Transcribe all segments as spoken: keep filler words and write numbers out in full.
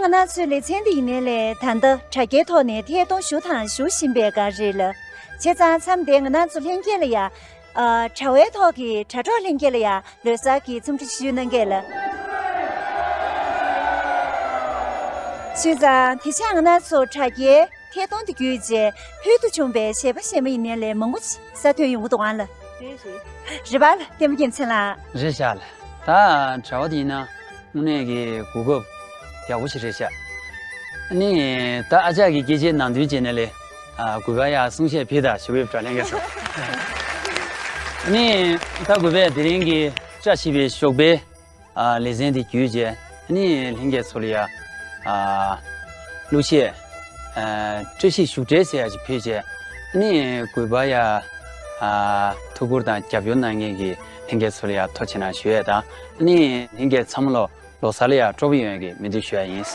ང་རང་ཚོའི་ལེ་ཚན་འདི་ཡིན་ནའི་ལས་ད་ལྟ་དྲ་རྒྱའི་ཐོག་ནས་ཐད་གཏོང་ཞུ་དང་ཞུ་བཞིན་པའི་སྒང་རེད་ལ། བྱས་ཙང་མཚམས་དེ་ང་རང་ཚོ་ལྷན་རྒྱས་ལ་ཡ། ཨ། དྲ་བའི་ཐོག་གི་དྲ་གྲོགས་ལྷན་རྒྱས་ལ་ཡ་ལོ་གསར་གྱི་འཚམས་འདྲི་ཞུ་གནང་གས་ལ། བྱས་ཙང་དེ་ཕྱིར་ང་རང་ཚོ་དྲ་རྒྱའི་ཐད་གཏོང་དེ་བརྒྱུད་བྱས་ཕུལ་དུ་བྱུང་བའི་གཞས་པ་གཞས་མ་ཡིན་ནའི་ལས་མང་པོ་ཞིག་གསར་ཐོན་ཡོང་གི་འདུག་ཨང་ལ། རེད་རེད། རེད་པ་ལ་བསྟན་པ་རྒྱལ་མཚན་ལགས། རེད་ཤག་ལ། ད་དྲ་བ་དེ་ཡིན་ན་དངོས་གནས་ཀྱི་གོ་སྐབས་ཡག་པོ་ཞིག་རེད་ཤག་ཨ་ནི་ད་ཨ་ཅག་གི་སྐད་ཆའི་ནང་དོན་བྱས་ན་ལས། ཨ། གུས་པ་ཡ་གསུང་བཤད་ཕུལ་དང་ཞུ་གི་ཡོད་པ་ལྷན་རྒྱས་ཚོ། ཨ་ནི་ད་གུས་པས་དེ་རིང་གི་བཀྲ་ཤིས་པའི་ཞོགས་པའི། ཨ། ལེ་ཚན་འདི་བརྒྱུད་བྱས་ཨ་ནི་ལྷན་རྒྱས་ཚོ་ལ་ཡ། ཨ། གླུ་གཞས། ཨ། བཀྲ་ཤིས་བཞུགས་གྲལ་ཟེར་ཡ་ཅིག་ཕུལ་བྱས་ཨ་ནི་གུས་པ་ཡ། ཨ། ཐུགས་ཁུར་དང་རྒྱབ་སྐྱོར་གནང་མཁན་གྱི་ལྷན་རྒྱས་ཚོ་ལ་ཡ་ཐུགས་རྗེ་ཆེ་གནང་ཞུ་ཡས་དང་ཨ་ནི་ལྷན་རྒྱས་ཚང་མ་ལོ་ལོ་གསར་ལ་ཡ་སྤྲོ་པོ་ཡོང་ཡས་ཀྱི་སྨོན་འདུན་ཞུ་ཡ་ཡིན།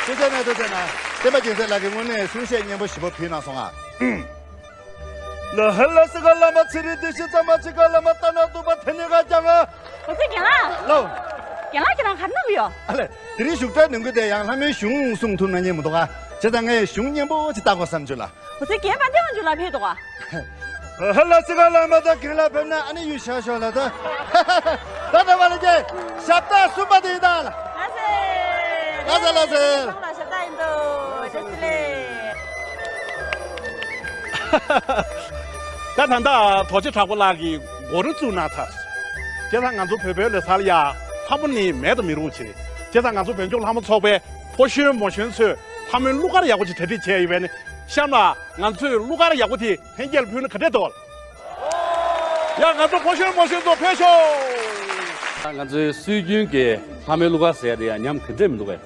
ཐུགས་རྗེ་གནང་། ཐུགས་རྗེ་གནང་། བསྟན་པ་རྒྱལ་མཚན་ལགས་ཀྱིས་དངོས་གནས་གསུང་བཤད་སྙན་པོ་ཞིག་ཕུལ་གནང་སོང་ང་། ལ་ཧ་ལ་སི་ཀ་བླ་མ་ཚེ་རིང་བདེ་གཤེགས་གཙང་མ་འཆི་ཁ་བླ་མ་རྟ་ནག་གདུག་པ་དེ་ནས་ག་ཀྱང་ང་། འོ་ཙི་རྒན་ལགས། ལོ། རྒན་ལགས་ཁྱེད་རང་ག་རེ་གནང་གི་ཡོད། ཨ་ལས། དེ་རིང་བཞུགས་གྲལ་ནང་ཁུལ་དེ་ཡང་ལྷ་མོའི་གཞུང་གསུང་ཐུབ་གནང་མཁན་མི་འདུག་ག་བྱས་ཙང་ངས་གཞུང་སྙན་པོ་ཅིག་བཏགས་དགོས་བསམ་བྱུང་ལ། འོ་ཙི་རྒན་དཔལ་ལྡན་དབང་ཕྱུག་ལགས་ཕེབས་འདུག་ག་ལ་སི་ཀ་ལ་མ་ད་གིན་ལ་ཕེབས་ན་ཨ་ནི་ཡུལ་ཤ་ཤོ་ལ་ད། ད་ད་བ་ལ་ཀྱེ་ཞབས་ཏ་གསུམ་པ་དེ་ཡི་ད་ལ། ལ་སེ། ལ་སེ་ལ་སེ། ཞབས་ཏ་ཡིན་དོ། ཇེ་སི་ལེ། ད་ད་ད་དོ་ཆེ་དྲག་པོ་ལགས་ཀྱི་མགོ་རུ་བཙུགས་ན་ཚར། བྱས་ཙང་ང་ཚོ་བོད་པའི་ལོ་གསར་ཡ་ལྷ་མོ་ནི་མེད་དུ་མི་རུང་ཆེ། བྱས་ཙང་ང་ཚོ་བོད་ལྗོངས་ལྷ་མོ་ཚོགས་པའི་ཕོ་གཞོན་མོ་གཞོན་ཚོས་ལྷ་མོའི་གླུ་གར་ཡག་པོ་ཅིག་གྲ་སྒྲིག་བྱས་ཡོད་པས་ནི་གཤམ་ལ་ང་ཚོས་གླུ་གར་ཡག་པོ་དེ་ལྷན་རྒྱས་ལ་ཕུལ་ན་ག་འདྲས་འདུག་ཡ་ང་ཚོ་ཕོ་གཞོན་མོ་གཞོན་ཚོ་ཕེབས་ཤོག་ང་ཚོའི་སྲོལ་རྒྱུན་གྱི་ལྷ་མོའི་གླུ་གར་ཟེར་ཡ་དེ་ཡང་ཉམས་ག་འདྲས་མི་འདུག་གས།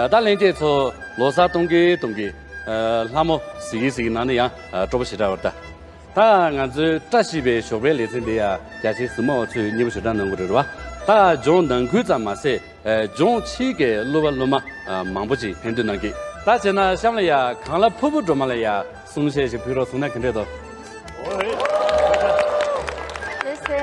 ད་ལྷན་རྒྱས་ཚོ་ལོ་གསར་གཏོང་གི་གཏོང་གི་ལྷ་མོ་གཟིགས་གི་གཟིགས་གི་ནང་ནས་ཡང་སྤྲོ་པོ་ཞེ་དྲག་ཡོད་རེད་ད། ད་ང་ཚོའི་བཀྲ་ཤིས་པའི་ཞོགས་པའི་ལེ་ཚན་འདི་ཡ་རྒྱ་ཆེའི་གཟིགས་མོ་བ་ཚོས་མཉེས་པོ་ཞེ་དྲག་གནང་གི་རེད་བ། ད་ལྗོངས་ནང་ཁུལ་ཙམ་མ་ཟད་ལྗོངས་ཕྱི་གི་གླུ་བ་གླུ་མ་མང་པོ་ཅིག་ཕེབས་འདུན་གནང་གི། ད་བྱས་ན་གཤམ་ལ་ཡ་གངས་ལྷ་ཕུར་བུ་སྒྲོལ་མ་ལ་ཡ་གསུང་བཤད་ཞིག་ཕུལ་རོགས་གསུང་ན་ག་འདྲས་འདུག་ལགས་སེ།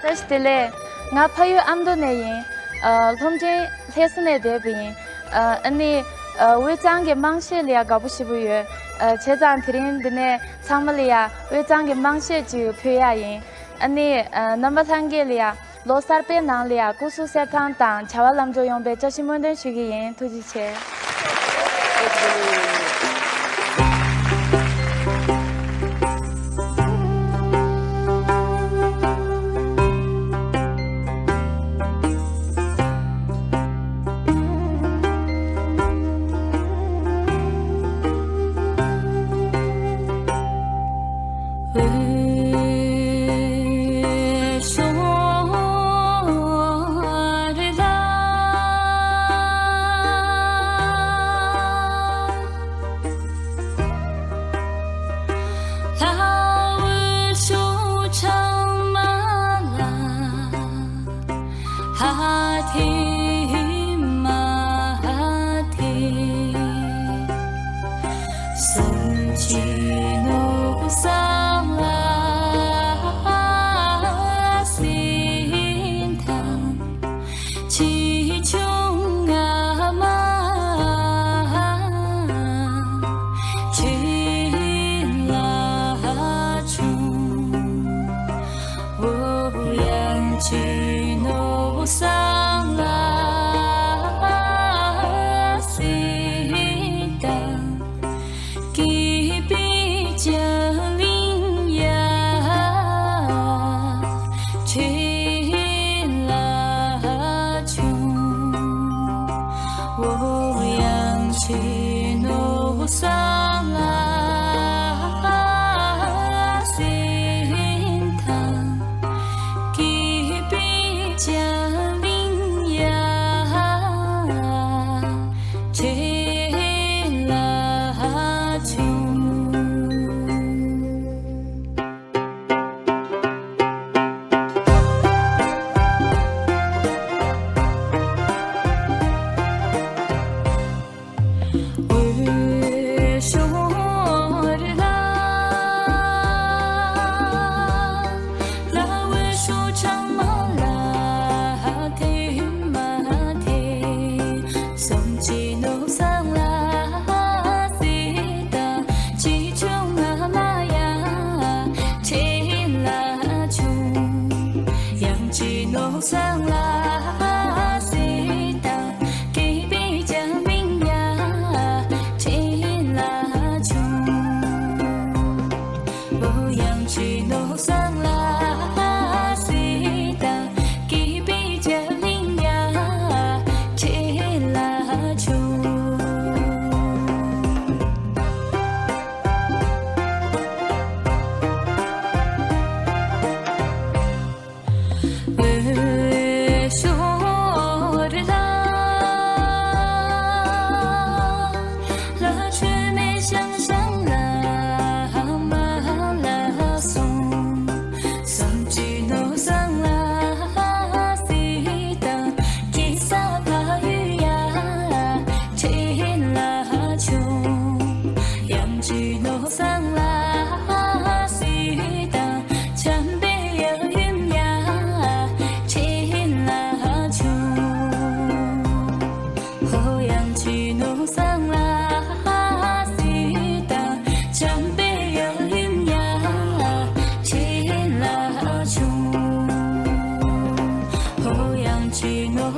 བཀྲ་ཤིས་བདེ་ལེགས། ང་ཕ་ཡུལ་ཨ་མདོ་ནས་ཡིན། ཨ། སློབ་འབྲིང་ལྷ་ས་ནས་བསྡད་པ་ཡིན། ཨ་ནི། ཨ། དབུས་གཙང་གི་དམངས་གཞས་ལ་ཡ་དགའ་པོ་ཞེ་པོ་ཡོད། ཨ། བྱས་ཙང་དེ་རིང་འདི་ནས་ཚང་མ་ལ་ཡ་དབུས་གཙང་གི་དམངས་གཞས་ཅིག་ཕུལ་ཡ་ཡིན། ཨ་ནི། ཨ། རྣམ་པ་ལྷན་རྒྱས་ལ་ཡ་ལོ་གསར་པའི་ནང་ལ་ཡ་སྐུ་གཟུགས་གསལ་ཐང་དང་བྱ་བ་ལམ་འགྲོ་ཡོང་བའི་བཀྲ་ཤིས་སྨོན་འདུན་ཞུ་གི་ཡིན། ཐུགས་རྗེ་ཆེ།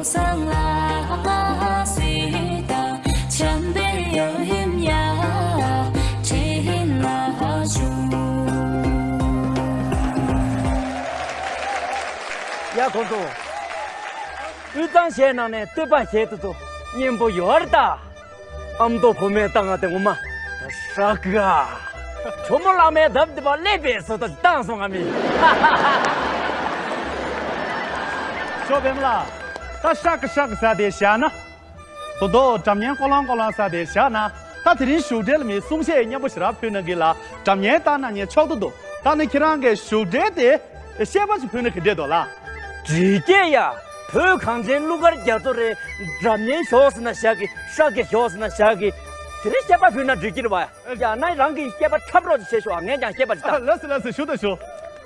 སང་ལ་སི་དང་འཆམ་པའི་ཡོ་ཧིམ་ཡ་ཁྲིན་ལ་ཞུ། ཡ་ཁོང་ཚོ། དབུས་གཙང་གཞས་ནང་ནས་བསྟོད་པ་བྱེད་དུ་ཚོ་སྙན་པོ་ཡོད་རེད་ད། ཨ་མདོ་བུ་མོའི་སྟངས་ང་དེ་ངོ་མ་ཧྲག་ག་ཇོ་མོ་གླང་མའི་འདབས་འདི་པ་ཀླད་པའི་བཟོ་ལྟ་བཏང་སོང་ང་མི། ཞོ་བེམ་ལ། ད་ཧྲག་གི་ཧྲག་གི་ཟ་དེ་བཞག་ན། དོ་དོ་སྒྲ་སྙན་ཀོ་ལོང་ཀོ་ལོང་ཟ་དེ་བཞག་ན། ད་དེ་རིང་བཞུགས་གྲལ་ལ་མི་གསུང་བཤད་སྙན་པོ་ཞེ་དྲག་ཕུལ་གནང་གི་ལ། སྒྲ་སྙན་བཏང་གནང་མཁན་མཆོག་ཏུ་འདུག་ད་ནི་ཁྱེད་རང་གི་བཞུགས་གྲལ་དེ་བཤད་པ་ཞིག་ཕུལ་ན་ག་འདྲས་འདུག་ལ། འགྲིག་གི་ཡ། བོད་གངས་ཅན་གླུ་གར་རྒྱ་མཚོ་རེད། སྒྲ་སྙན་ཞོག་ཟེར་ན་བཞག་གི། ཧྲག་གི་ཞོག་ཟེར་ན་བཞག་གི། དེ་རིང་བཤད་པ་ཕུལ་ན་འགྲིག་གི་རེད་བ། ཡང་ན་རང་གིས་བཤད་པ་འཁྲབ་རོགས་ཅིག་བྱེད་ཤོག་ངས་ཀྱང་བཤད་པ་ཅིག་ལྟ། ལགས་སོ་ལགས་སོ། ཞུ་དང་ཞུ།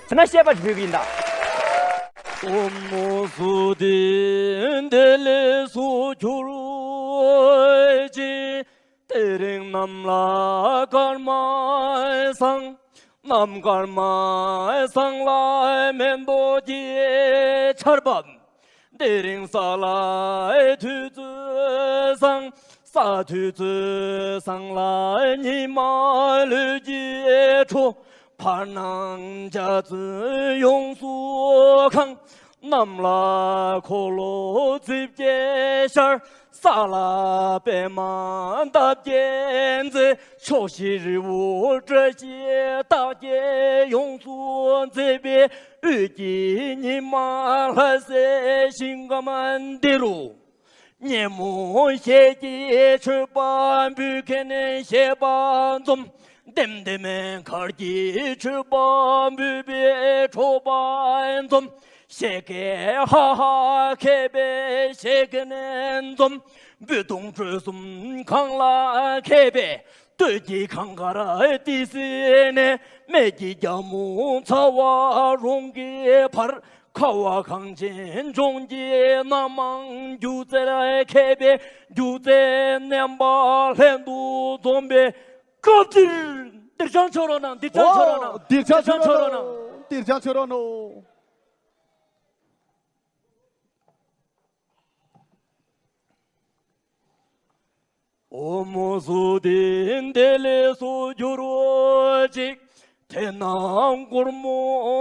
དེ་ན་བཤད་པ་ཅིག་ཕུལ་གི་ཡིན་ད། ཨོཾ་སྭ་སྟི་བདེ་ལེགས་སུ་གྱུར་ཅིག་དེ་རིང་གནམ་ལ་སྐར་མ་བཟང་། གནམ་སྐར་མ་བཟང་ལ་མེ་ཏོག་གི་ཆར་པ། དེ་རིང་ས་ལ་དུས་ཚོད་བཟང་། ས་དུས་ཚོད་བཟང་ལ་ཉི་མ་ལུས་ཀྱི་འཕྲོ། བར་སྣང་འཇའ་ཚོན་ཡོངས་སུ་གང་། གནམ་ལ་འཁོར་ལོ་རྩིབས་བརྒྱད་ཤར། ས་ལ་པདྨ་འདབ་བརྒྱད་མཛེས། ཕྱོགས་བཞིར་རི་བོ་བཀྲ་ཤིས་རྟགས་བརྒྱད་ཡོངས་སུ་མཛེས་པའི། དབུས་ཀྱི་ཉི་མ་ལྷ་སའི་ཞིང་ཁམས་འདི་རུ། ཉིན་མོ་ཞལ་གྱི་མཆོད་པ་འབུལ་མཁན་བཤད་པ་འཛོམས། ལྡེམ་ལྡེམ་མཁར་གྱི་མཆོད་པ་འབུལ་བའི་འཕྲོག་པ་འཛོམས། ཞལ་སྐད་ཧ་ཧ་མཁས་པའི་བཤད་མཁན་འཛོམས། སྤུ་ལྡོང་ཁྲོད་གསུམ་གངས་ལ་མཁས་པའི། སྟོད་ཀྱི་གངས་དཀར་ཏི་སེ་ནས། སྨད་ཀྱི་རྒྱ་མོ་ཚ་བ་རོང་གི་བར། ཁ་བ་གངས་ཅན་ལྗོངས་ཀྱི་རྣམ་མང་སྒྱུ་རྩལ་མཁས་པའི། སྒྱུ་རྩལ་རྣམ་པ་ལྷན་དུ་འཛོམས་པའི་སྐབས་འདིར། འདིར་འཆམ་ཤོག་རོགས་གནང་། འདིར་འཆམ་ཤོག་རོགས་གནང་། འདིར་འཆམ་ཤོག་རོགས་གནང་། འདིར་འཆམ་ཤོག་རོགས་གནང་། ཨོཾ་སྭ་སྟི་བདེ་ལེགས་སུ་གྱུར་ཅིག་དེ་ན་སྒོར་མོ་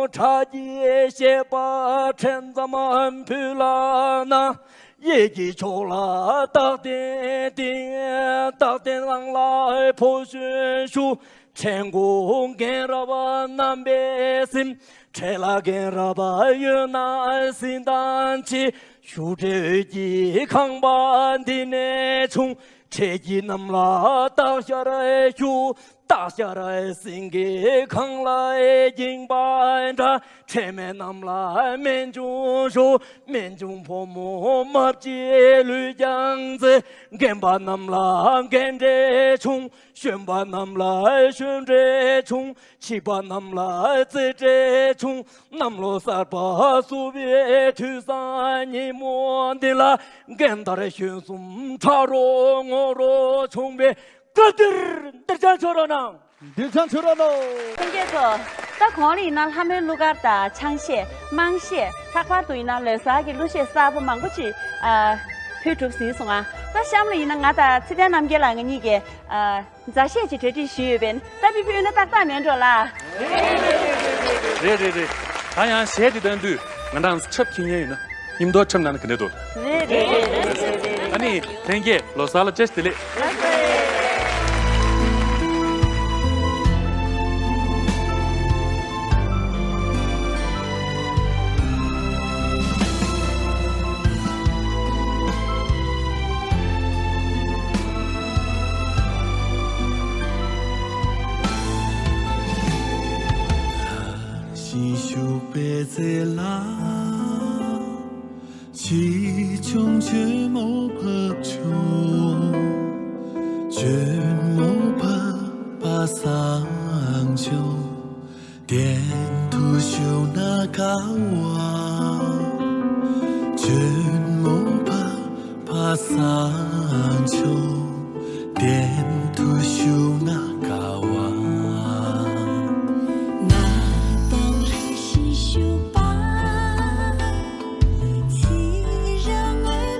ཁྲག་གི་བཤད་པ་ཕྲན་ཙམ་ཕུལ་ལ་ན། གཡས་ཀྱི་ཕྱོགས་ལ་རྟག་བརྟན་ཏིང་། རྟག་བརྟན་ལང་ལ་ཕོ་གཞོན་བཞུགས། ཕྲེང་སྐོར་རྒན་རབས་རྣམ་པས་ཟིན། འཕྲེད་ལ་རྒན་རབས་ཡོད་ན་ཟིན་དང་ཆེ། བཞུགས་གྲལ་དབུས་ཀྱི་ཁང་པ་འདི་ནས་ཕྱུང་། འཕྲེད་ཀྱི་གནམ་ལ་སྟག་ཤར་བཞུགས། སྟག་ཤར་སེང་གེ་གངས་ལ་འགྱིང་བ་འདྲ། འཕྲེད་མའི་གནམ་ལ་སྨན་ཆུང་བཞུགས། སྨན་ཆུང་ཕོ་མོ་མ་བརྗེད་ལུས་ཀྱང་མཛེས། རྒན་པ་གནམ་ལ་རྒན་གྲས་ཕྱུང་། གཞོན་པ་གནམ་ལ་གཞོན་གྲས་ཕྱུང་། བྱིས་པ་གནམ་ལ་བྱིས་གྲས་ཕྱུང་། གནམ་ལོ་གསར་པ་བསུ་བའི་དུས་བཟང་ཉིན་མོ་འདི་ལ། རྒན་དར་གཞོན་གསུམ་ཁྲ་རོ་སྔོ་རོ་བྱུང་བའི་སྐབས་འདིར། འདིར་འཆམ་ཤོག་རོགས་གནང་། འདིར་འཆམ་ཤོག་རོགས་གནང་། ལྷན་རྒྱས་ཚོ། ད་གོང་ལ་ཡིན་ན་ལྷ་མོའི་གླུ་གར་དང་ཆང་གཞས། དམངས་གཞས། ལྷག་པར་དུ་ཡིན་ན་ལོ་གསར་གྱི་གླུ་གཞས་གསར་པ་མང་པོ་ཅིག་ཨ། ཕུལ་གྲུབ་ཟིན་སོང་ང་། ད་གཤམ་ལ་ཡིན་ན་ང་དང་ཚེ་བརྟན་རྣམ་རྒྱལ་ལགས་ང་གཉིས་ཀྱིས་ཨ། མཛའ་གཞས་ཅིག་གྲ་སྒྲིག་ཞུས་ཡོད་པས། ད་ཕི་ཕི་ཡོད་ན་ཏག་ཏག་མེད་འགྲོ་ལ། རེད་རེད་རེད། ད་ཡང་གཞས་དེ་བཏང་དུས་ང་རང་འཁྲབ་མཁྱེན་མཁན་ཡོད་ན་མཉམ་དུ་འཁྲབ་གནང་ན་ག་འདྲ་འདུག་རེད་རེད་རེད་རེད་རེད། ཨ་ནི་ལྷན་རྒྱས་ལོ་གསར་ལ་བཀྲ་ཤིས་བདེ་ལེགས། ཞིང་ཞུགས་པའི་རྩེ་ལ། ཆེ་ཆུང་ཆེན་མོ་བབས་བྱུང་། ཆེན་མོ་བབས་པ་བཟང་བྱུང་། གཏན་དུ་བཞུགས་ན་དགའ་བ། ཆེན་མོ་བབས་པ་བཟང་བྱུང་། གཏན་དུ་བཞུགས་ན་དགའ་བ། ང་དང་ལྷན་ཞིག་བཞུགས་པ། ཚེ་རབས་སྔོན་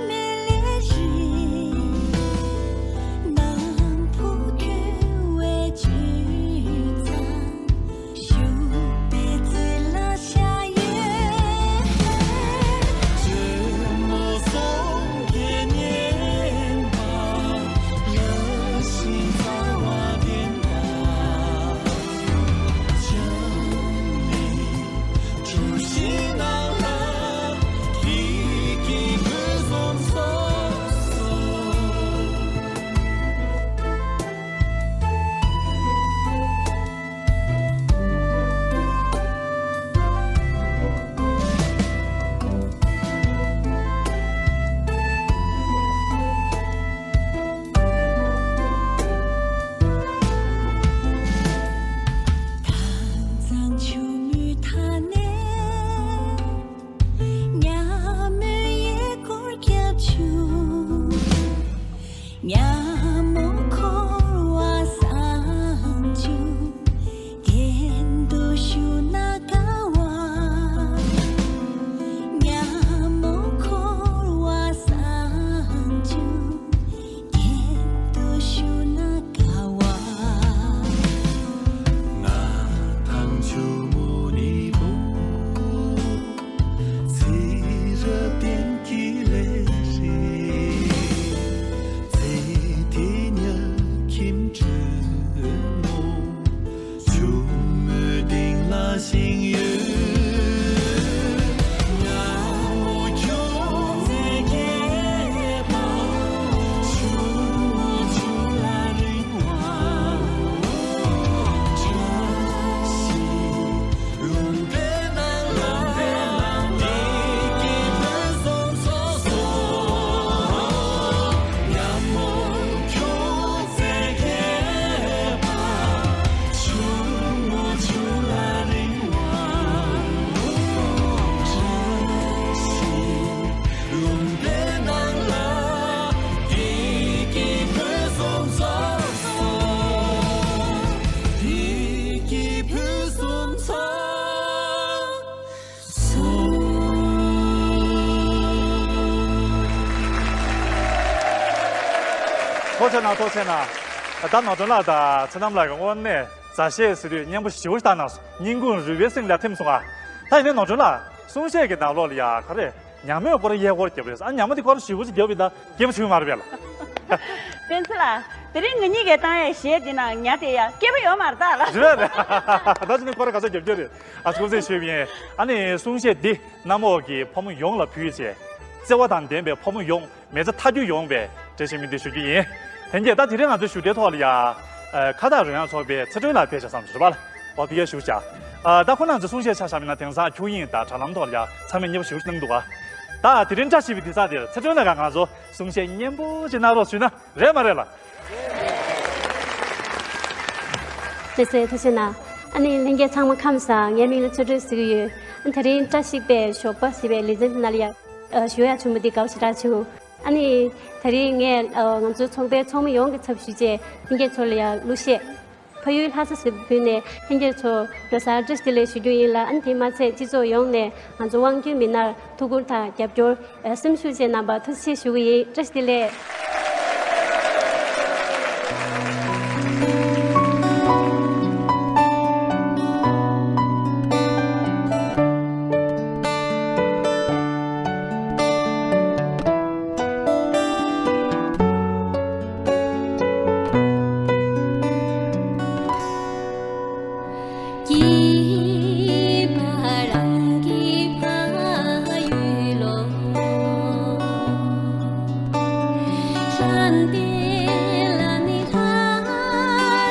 ཐུགས་རྗེ་གནང་། ཐུགས་རྗེ་གནང་། ད་ནོར་སྒྲོན་ལགས་དང་ཚེ་རྣམ་ལགས་ཀྱི་དངོས་གནས་མཛའ་གཞས་ཟེར་དུས་སྙན་པོ་ཞེ་པོ་ཞིག་བཏང་གནང་སོང་། སྙན་ཁུང་རུས་པའི་གསེང་ལ་ཐིམ་སོང་ཨ། ད་ཡིན་ནའི་ནོར་སྒྲོན་ལགས་གསུང་བཤད་ཀྱི་ནང་ལོགས་ལ་ཡ་ག་རེ། ཉ་མོའི་སྐོར་གཡས་སྐོར་བརྒྱབ་རེད། ཨ་ཉ་མོ་དེ་སྐོར་ཞེ་པོ་ཅིག་བརྒྱབ་པ་ཡིན་ད་སྐྱིད་པོ་བྱུང་མ་རེད་པས་ལགས། བསྟན་འཛིན་ལགས། དེ་རིང་ང་གཉིས་ཀྱིས་བཏང་ཡའི་གཞས་འདི་ནང་ཉ་དེ་ཡ་སྐྱིད་པོ་ཡོད་མ་རེད་ད་ལགས། རེད་རེད། ད་ཅི་ནས་སྐོར་ག་ཚོད་བརྒྱབ་རྒྱུ་རེད། ཨ་སྐུ་མཁྱེན་ཞུས་པ་ཡིན། ཨ་ནི་གསུང་བཤད་འདི་གནམ་འོག་གི་ཕོ་མོ་ཡོངས་ལ་ཕུལ་བྱས། བརྩེ་བ་དང་ལྡན་པའི་ཕོ་མོ་ཡོངས་མི་ཚེ་མཐའ་འཁྱོལ་ཡོང་བའི་བཀྲ་ཤིས་སྨོན་འདུན་ཞུ་རྒྱུ་ཡིན། ལྷན་རྒྱས། ད་དེ་རིང་ང་ཚོའི་བཞུགས་གྲལ་ཐོག་ལ་ཡ། ཨ་ཁ་བཏགས་རོལ་དབྱངས་ཚོགས་པའི་ཚེ་སྒྲོན་ལགས་ཕེབས་བཞག་བསམ་བྱུང་རེད་པ་ལགས། འོ་ཕ་གིར་བཞུགས་བཞག་ཨ་ད་ཁོང་རྣམ་ཚོའི་གསུང་བཤད་ཆ་བཞག་པ་ཡིན་ན་དེང་སང་ཁྱུག་དབྱིངས་དང་དྲ་ལམ་ཐོག་ལ་ཡ་ཚང་མས་མཉེས་པོ་ཞེ་པོ་ཅིག་གནང་འདུག་ག་ད་དེ་རིང་བཀྲ་ཤིས་པའི་དུས་ཚོད་འདིར་ཚེ་སྒྲོན་ལགས་ཀྱིས་ང་ཚོ་གསུང་བཤད་སྙན་པོ་ཅིག་གནང་རོགས་ཞུས་ན་རེད་མ་རེད་ལགས། ལགས་སོ། ཐུགས་རྗེ་གནང་། ཨ་ནི་ལྷན་རྒྱས་ཚང་མ་ཁམས་བཟང་། ངའི་མིང་ལ་ཚེ་སྒྲོན་ཟེར་གྱི་ཡོད། ཨ་དེ་རིང་བཀྲ་ཤིས་པའི་ཞོགས་པ་ཟེར་བའི་ལེ་ཚན་ནང་ལ་ཡ་ཨ་ཞུགས་ཡ་བྱུང་བ་འདི་དགའ་པོ་ཞེ་དྲག་བྱུང་། ཨ་ནི་དེ་རིང་ངས་ཨ་ང་ཚོའི་ཚོགས་པའི་ཚོགས་མི་ཡོངས་ཀྱི་ཚབ་ཞུས་བྱས་ལྷན་རྒྱས་ཚོ་ལ་ཡ་གླུ་གཞས་ཕ་ཡུལ་ལྷ་ས་ཟེར་བའི་ནས་ལྷན་རྒྱས་ཚོ་ལོ་གསར་བཀྲ་ཤིས་བདེ་ལེགས་ཞུ་རྒྱུ་ཡིན་ལ། ཨ་ནི་དེ་མ་ཚད་སྤྱི་ཚོགས་ཡོངས་ནས་ང་ཚོ་དབང་སྒྱུར་མི་སྣར་ཐུགས་ཁུར་དང་རྒྱབ་སྐྱོར། ཨ་སེམས་ཤུགས་བཅས་རྣམ་པར་ཐུགས་རྗེ་ཆེ་ཞུ་གི་ཡིན། བཀྲ་ཤིས་བདེ་ལེགས། སྐྱིད་པ་རང་གི་ཕ་ཡུལ་ལོ། ལྷ་འདི་ལ་ནི་ལྷ་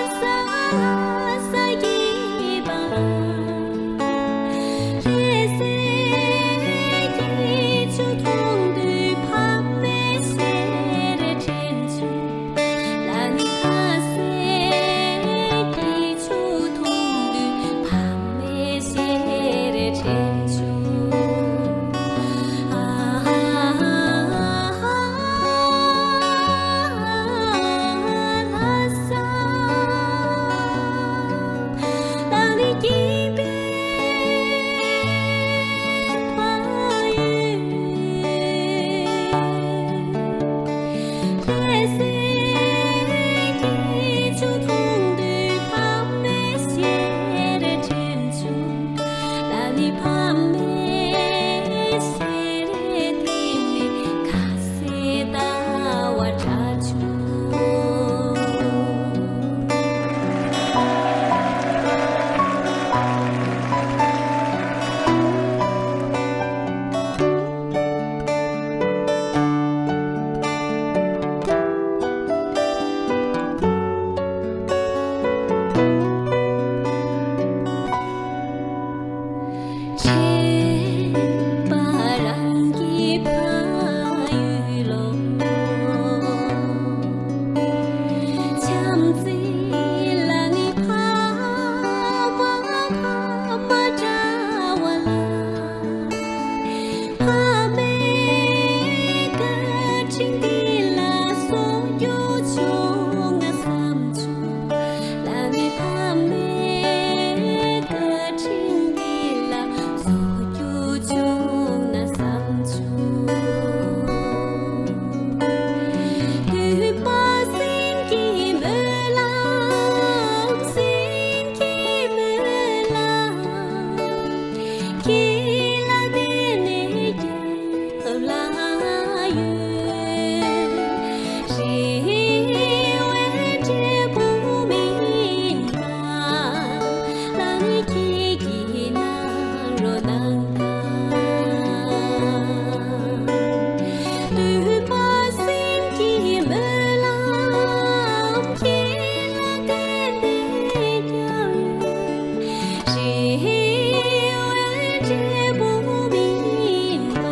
ས་ལྷ་ས་སྐྱིད་པ། ལྷ་སའི་སྐྱིད་ཆུ་འཐུང་དུས་ཕ་མའི་ཞལ་དྲན་བྱུང་། ལ་ནི་ལྷ་སའི་སྐྱིད་ཆུ་འཐུང་དུས་ཕ་མའི་ཞལ་དྲན་བྱུང་། ཨ་ཧ་ཧ་ཧ་ལྷ་ས། ལ་ནི་སྐྱིད་པའི་ཕ་ཡུལ། ལྷ་སའི་སྐྱིད་ཆུ་འཐུང་དུས་ཕ་མའི་ཞལ་དྲན་བྱུང་། ལ་ནི་ཕ་མའི་ཞལ་དེ་ནི་ཁ་ཟས་ལྟ་བུར་གྲགས་བྱུང་། ཁྱིམ་པ་རང་གི་ཕ་ཡུལ་ལོ། བྱམས་བརྩེ་ལ་ནི་ཕ་མ་ཕ་མ་འདྲ་བ་ལ། ཕ་མའི་བཀའ་དྲིན་འདི་ལ་གསོག་རྒྱུ་བྱུང་ང་བསམ་བྱུང་། ལ་ནི་ཕ་མའི་བཀའ་དྲིན་འདི་ལ་གསོག་རྒྱུ་བྱུང་ན་བསམ་བྱུང་། དུས་པ་སེམས་ཀྱི་སྨོན་ལམ། སེམས་ཀྱི་སྨོན་ལམ། ཁྱེད་ལ་བརྟེན་ནས་རྒྱལ་ཁབ་ལ་ཡོད། རེ་བའི་འབྲས་བུ་སྨིན་པ། ལ་ནི་ཁྱེད་ཀྱིས་གནང་རོགས་གནང་དང་། དུས་པ་སེམས་ཀྱི་སྨོན་ལམ། ཁྱེད་ལ་བརྟེན་ནས་རྒྱལ་ཡོད། རེ་བའི་འབྲས་བུ་སྨིན་པ།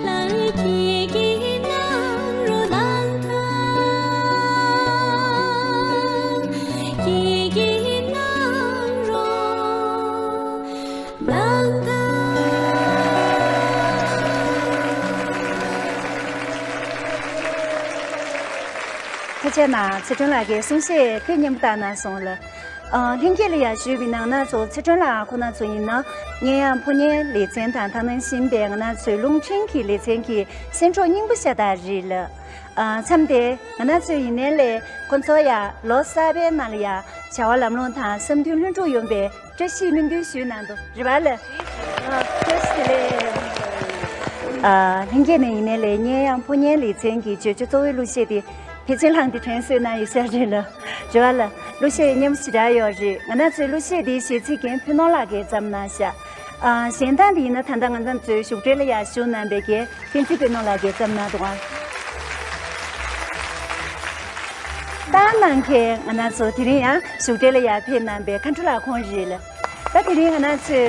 ལ་ནི་ཁྱེད་ཀྱིས་གནང་རོགས་གནང་དང་། ཁྱེད་ཀྱིས་གནང་རོགས་གནང་དང་། ཐུགས་རྗེ་གནང་། ཚེ་སྒྲོན་ལགས་ཀྱིས་གསུང་བཤད་དཔེ་སྙན་པོ་བཏང་གནང་སོང་ལགས། ཨ། ལྷན་རྒྱས་ལ་ཡང་ཞུས་པ་ཡིན་ན། ང་རང་ཚོ་ཚེ་སྒྲོན་ལགས་ཁོང་རྣམ་ཚོ་ཡིན་ན་གཉན་ཡམས་ཕོ་ཉའི་ལེ་ཚན་དང་། ད་ནང་བཞིན་པའི་ང་རང་ཚོའི་རླུང་འཕྲིན་གྱི་ལེ་ཚན་གྱི་གསན་གྲོགས་རྙིང་པ་ཤ་སྟག་རེད་ལ། ཨ། མཚམས་དེ་ང་རང་ཚོའི་ཡིན་ནའི་ལས་ཁོང་ཚོ་ཡང་ལོ་གསར་པའི་ནང་ལ་ཡང་བྱ་བ་ལམ་ལྷོང་དང་བསམ་འདུན་ལྷུན་གྲུབ་ཡོང་བའི་བཀྲ་ཤིས་སྨོན་འདུན་ཞུས་གནང་འདུག་རེད་པ་ལགས། ཨ། བཀྲ་ཤིས་བདེ་ལེགས། ཨ། ལྷན་རྒྱས་ནས་ཡིན་ནའི་ལས་གཉན་ཡམས་ཕོ་ཉའི་ལེ་ཚན་གྱི་བརྗོད་བྱ་གཙོ་བོའི་གླུ་གཞས་དེ་ཕལ་ཆེར་ལྷག་འདི་དྲན་གསོས་གནང་ཡོད་ས་རེད་ལ། རེད་པ་ལགས། གླུ་གཞས་སྙན་པོ་ཞེ་དྲག་ཡོད་རེད། ང་རང་ཚོའི་གླུ་གཞས་འདིའི་གཞས་ཚིག་རྒན་ཕུན་ནོར་ལགས་ཀྱིས་བརྩམས་གནང་ཤག་ཨ། གཞན་དག་འདི་ཡིན་ན་ད་ལྟ་ང་རང་ཚོའི་བཞུགས་གྲལ་ལ་ཡང་བཞུགས་གནང་པའི་རྒན་བསྟན་འཛིན་དཔལ་ནོར་ལགས་ཀྱིས་བརྩམས་གནང་འདུག་ཨང་། བཏང་གནང་མཁན་ང་རང་ཚོ་དེ་རིང་ཡང་བཞུགས་གྲལ་ལ་ཡང་ཕེབས་གནང་པའི་མཁའ་འགྲོ་ལགས་ཁོང་རེད་ལ། ད་དེ་རིང་ང་རང་ཚོའི་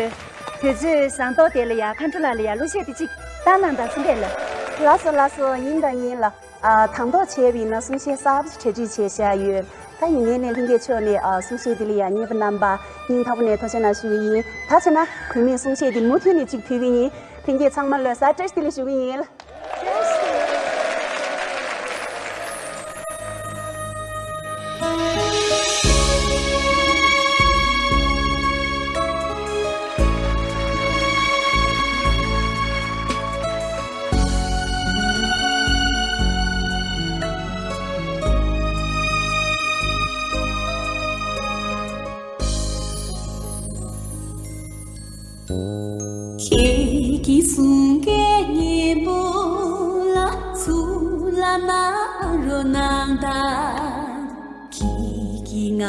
དུས་ཚོད་བཟང་ཏོག་དེ་ལ་ཡང་མཁའ་འགྲོ་ལགས་ལ་ཡང་གླུ་གཞས་དེ་གཅིག་བཏང་གནང་དང་གསུངས་པས་ལ། ལགས་སོ་ལགས་སོ། ཡིན་དང་ཡིན་ལགས། ཨ། དང་ཐོག་བྱས་པ་ཡིན་ན་གསུང་བཤད་གསར་པ་ཞིག་གྲ་སྒྲིག་བྱས་བཞག་ཡོད། ད་ཡིན་ནའི་ལས་ལྷན་རྒྱས་མཆོག་ནས། ཨ། གསུང་བཤད་འདི་ལ་ཡང་མཉེས་པ་རྣམ་པ་སྙིང་ཐག་པ་ནས་ཐུགས་རྗེ་གནང་ཞུ་གི་ཡིན། ད་བྱས་ན་གུས་མོས་གསུང་བཤད་འདི་མུ་མཐུད་ནས་ཅིག་ཕུལ་གི་ཡིན། ལྷན་རྒྱས་ཚང་མ་ལོ་གསར་བཀྲ་ཤིས་བདེ་ལེགས་ཞུ་གི་ཡིན། ཁྱེད་ཀྱིས་གསུང་སྐད་སྙན་པོ་ལ་ཚུར་ལ་གནང་རོགས་གནང་དང་། ཁྱེད་ཀྱིས་ང་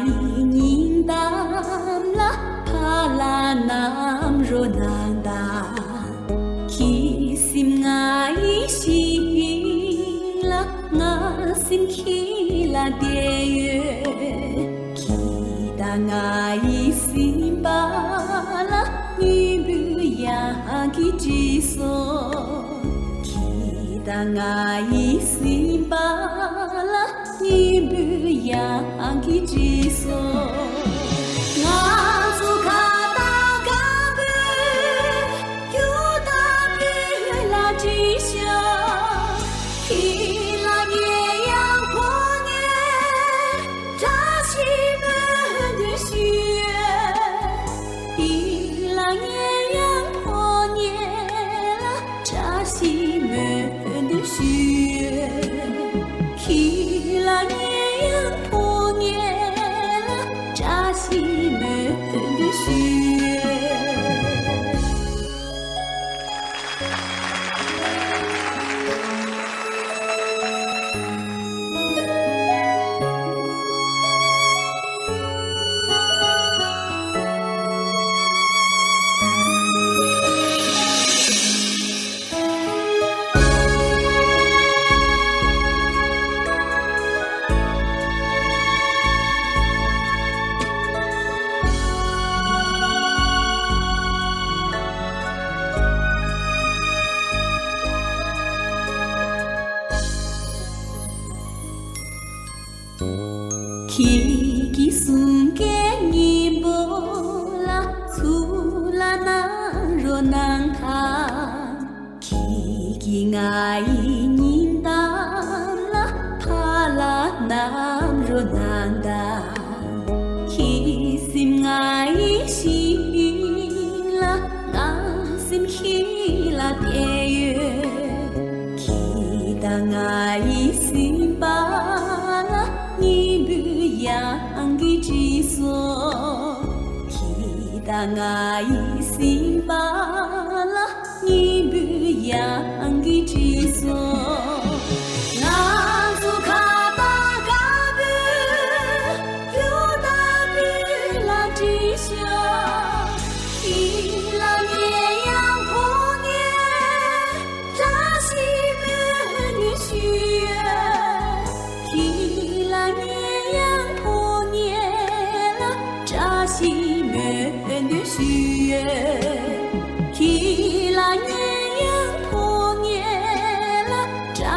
ཡི་སྙིང་གཏམ་ལ་ཕར་ལ་གནང་རོགས་གནང་དང་། ཁྱེད་སེམས་ང་ཡི་ཞིང་ལ། ང་སེམས་ཁྱེད་ལ་བསྡད་ཡོད། ཁྱེད་དང་ང་ཡི་སེམས་པ་ལ་སྙིང་པོའི་ཡང་གི་དྲིས་སོ། ཁྱེད་དང་ང་ཡི་སེམས་པ་ལ་སྙིང་པོའི་ཡང་གི་དྲིས་སོ། ང་ཚོ་ཁ་དང་དཀར་པོའི་རྒྱུ་དང་བུ་ལ་དྲིས་ཤོག་ཁྱེད་ལ་ངས་ཡང་ཕོ་ཉའི་བཀྲ་ཤིས་སྨོན་འདུན་ཞུ། ཁྱེད་ལ་ངས་ཡང་ཕོ་ཉའི་ལ་བཀྲ་ཤིས་སྨོན་འདུན་ཞུ། ཁྱེད་ལ་ངས་ཡང་ཕོ་ཉའི་ལ་བཀྲ་ཤིས་སྨོན་འདུན་ཞུ། ཁྱེད་ཀྱིས་གསུང་སྐད་སྙན་པོ་ལ་ཚུར་ལ་གནང་རོགས་གནང་དང་། ཁྱེད་ཀྱིས་ང་ཡི་སྙིང་གཏམ་ལ་ཕར་ལ་གནང་རོགས་གནང་དང་། ཁྱེད་སེམས་ང་ཡི་ཞིང་ལ། ང་སེམས་ཁྱེད་ལ་བསྡད་ཡོད། ཁྱེད་དང་ང་ཡི་སེམས་པ་ལ་སྙིང་པོའི་ཡང་གི་དྲིས་སོ། ཁྱེད་དང་ང་ཡི་སེམས་པ་ལ་སྙིང་པོའི་ཡང་གི་དྲིས་སོ། ང་ཚོ་ཁ་དང་དཀར་པོའི་རྒྱུ་དང་བུ་ལ་དྲིས་ཤོག་ཁྱེད་ལ་ངས་ཡང་ཕོ་ཉའི་བཀྲ་ཤིས་སྨོན་འདུན་ཞུ། ཁྱེད་ལ་ངས་ཡང་ཕོ་ཉའི་ལ་བཀྲ་ཤིས་སྨོན་འདུན་ཞུ། ཁྱེད་ལ་ངས་ཡང་ཕོ་ཉའི་ལ་བཀྲ་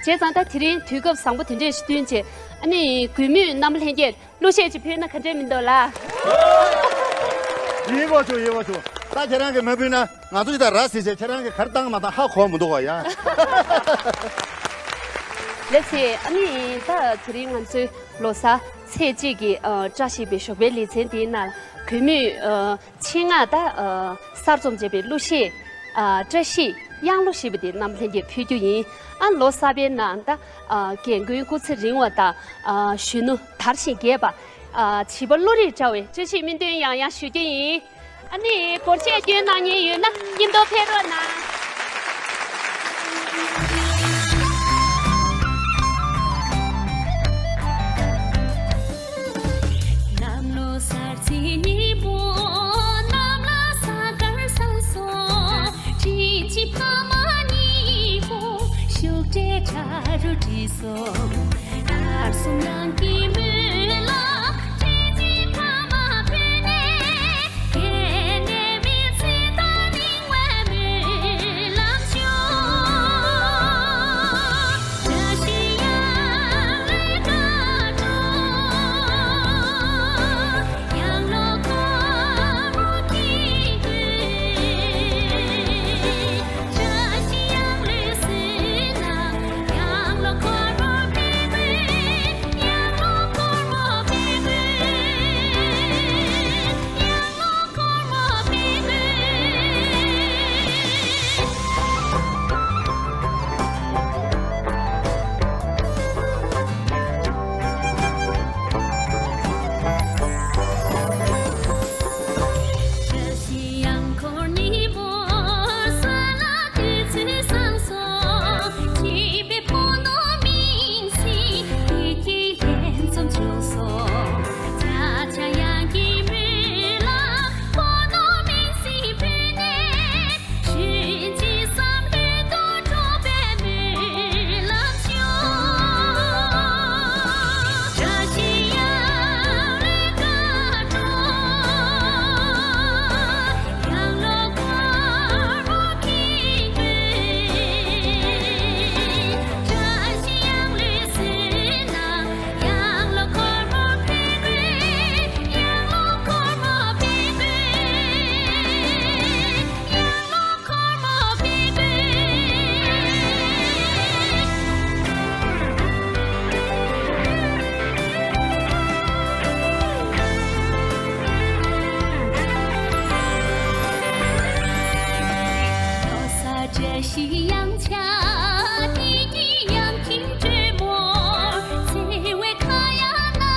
བྱས་ཙང་ད་དེ་རིང་དུས་སྐབས་བཟང་པོ་དེ་འདྲས་ཤིག་བསྟུན་བྱས། ཨ་ནི་གུས་མོས་རྣམ་པ་ལྷན་རྒྱས་གླུ་གཞས་ཅིག་ཕུལ་ན་ག་འདྲས་མི་འདུག་ལགས། ཡིན་པ་བྱུང་། ཡིན་པ་བྱུང་། ད་ཁྱེད་རང་གིས་མ་ཕུལ་ན་ང་ཚོ་ཅིག་ད་ར་ཟེར་བྱས། ཁྱེད་རང་གིས་ག་རེ་བཏང་མ་བཏང་ཧ་གོ་མི་འདུག་ག་ཡ། ལགས་སེ། ཨ་ནི་ད་དེ་རིང་ང་ཚོའི་ལོ་གསར་ཚེས་གཅིག་གི་ཨ་བཀྲ་ཤིས་པའི་ཞོགས་པའི་ལེ་ཚན་དེའི་ནང་གུས་མོས་ཨ་ཆེད་མངགས་ད་ཨ་གསར་རྩོམ་བྱས་པའི་གླུ་གཞས་ཨ་བཀྲ་ཤིས་དབྱངས་སློབ་ཞེས་པ་དེ་རྣམ་པ་ལྷན་རྒྱས་ཕུལ་རྒྱུ་ཡིན། ཨ་ལོ་གསར་པའི་ནང་ད་ཨ་རྒན་རྒོན་སྐུ་ཚེ་རིང་བ་དང་ཨ་གཞོན་ནུ་དར་ཞིང་རྒྱས་པ། ཨ་བྱིས་པ་བློ་རིག་བཀྲ་བའི་བཀྲ་ཤིས་སྨོན་འདུན་ཡང་ཡང་ཞུ་རྒྱུ་ཡིན། ཨ་ནི་སྒོར་གཞས་སྐྱོན་གནང་མཁན་ཡོད་ན་མཉམ་དུ་ཕེབས་རོགས་གནང་། གནམ་ལོ་གསར་ཚེས་ཉིན་མོ། གནམ་ལ་ས་དཀར་བཟང་སོང་། བཀྲ་ཤིས་ཕ་མ་གཉིས་པོ། ཤུགས་དྲེ་ཁྲ་རུ་བྲིས་སོང་། དར་གསུམ་གཡང་གི་མོད་ལ། བཀྲ་ཤིས་ཕ་མ་ཕུལ་ནས། སྐྱེ་གནས་མི་ཚེ་དང་སྙིང་བའི་སྨོན་ལམ་ཤོག། བཀྲ་ཤིས་གཡང་ལོའི་སྐར་འགྲོ། གཡང་ལོ་འཁོར་མོ་འཁྱིལ་དགོས། བཀྲ་ཤིས་གཡང་ལོའི་བསོད་ནམས། གཡང་ལོ་འཁོར་མོ་འཕེལ་དགོས། གཡང་ལོ་འཁོར་མོ་འཕེལ་དགོས། གཡང་ལོ་འཁོར་མོ་འཕེལ་དགོས། བཀྲ་ཤིས་གཡང་འཁོར་ཉིན་མོ། ས་ལ་དུས་ཚོད་བཟང་སོང་། བྱིས་པའི་ཕོ་ནོར་མིང་སྲིང་། བདེ་སྐྱིད་ལྷན་འཛོམས་བྱུང་སོང་། ཆ་ཆ་གཡང་གི་མོད་ལ། ཕོ་ནོར་མིང་སྲིང་ཕུལ་ནས། ཞུན་ཅི་བསམ་ལྷོད་དུ་འགྲོ་བའི་སྨོན་ལམ་ཤོག། བཀྲ་ཤིས་གཡང་ལོའི་སྐར་འགྲོ། གཡང་ལོ་འཁོར་མོ་འཁྱིལ་དགོས། བཀྲ་ཤིས་གཡང་ལོའི་བསོད་ནམས། གཡང་ལོ་འཁོར་མོ་འཕེལ་དགོས། གཡང་ལོ་འཁོར་མོ་འཕེལ་དགོས། གཡང་ལོ་འཁོར་མོ་འཕེལ་དགོས། ལོ་གསར་བཀྲ་ཤིས་གཡང་ཆགས། དེ་ཉིད་གཡང་འཁྱིལ་སྒྲོལ་མོ། བརྩེ་བའི་ཁ་གཡང་ན་ད།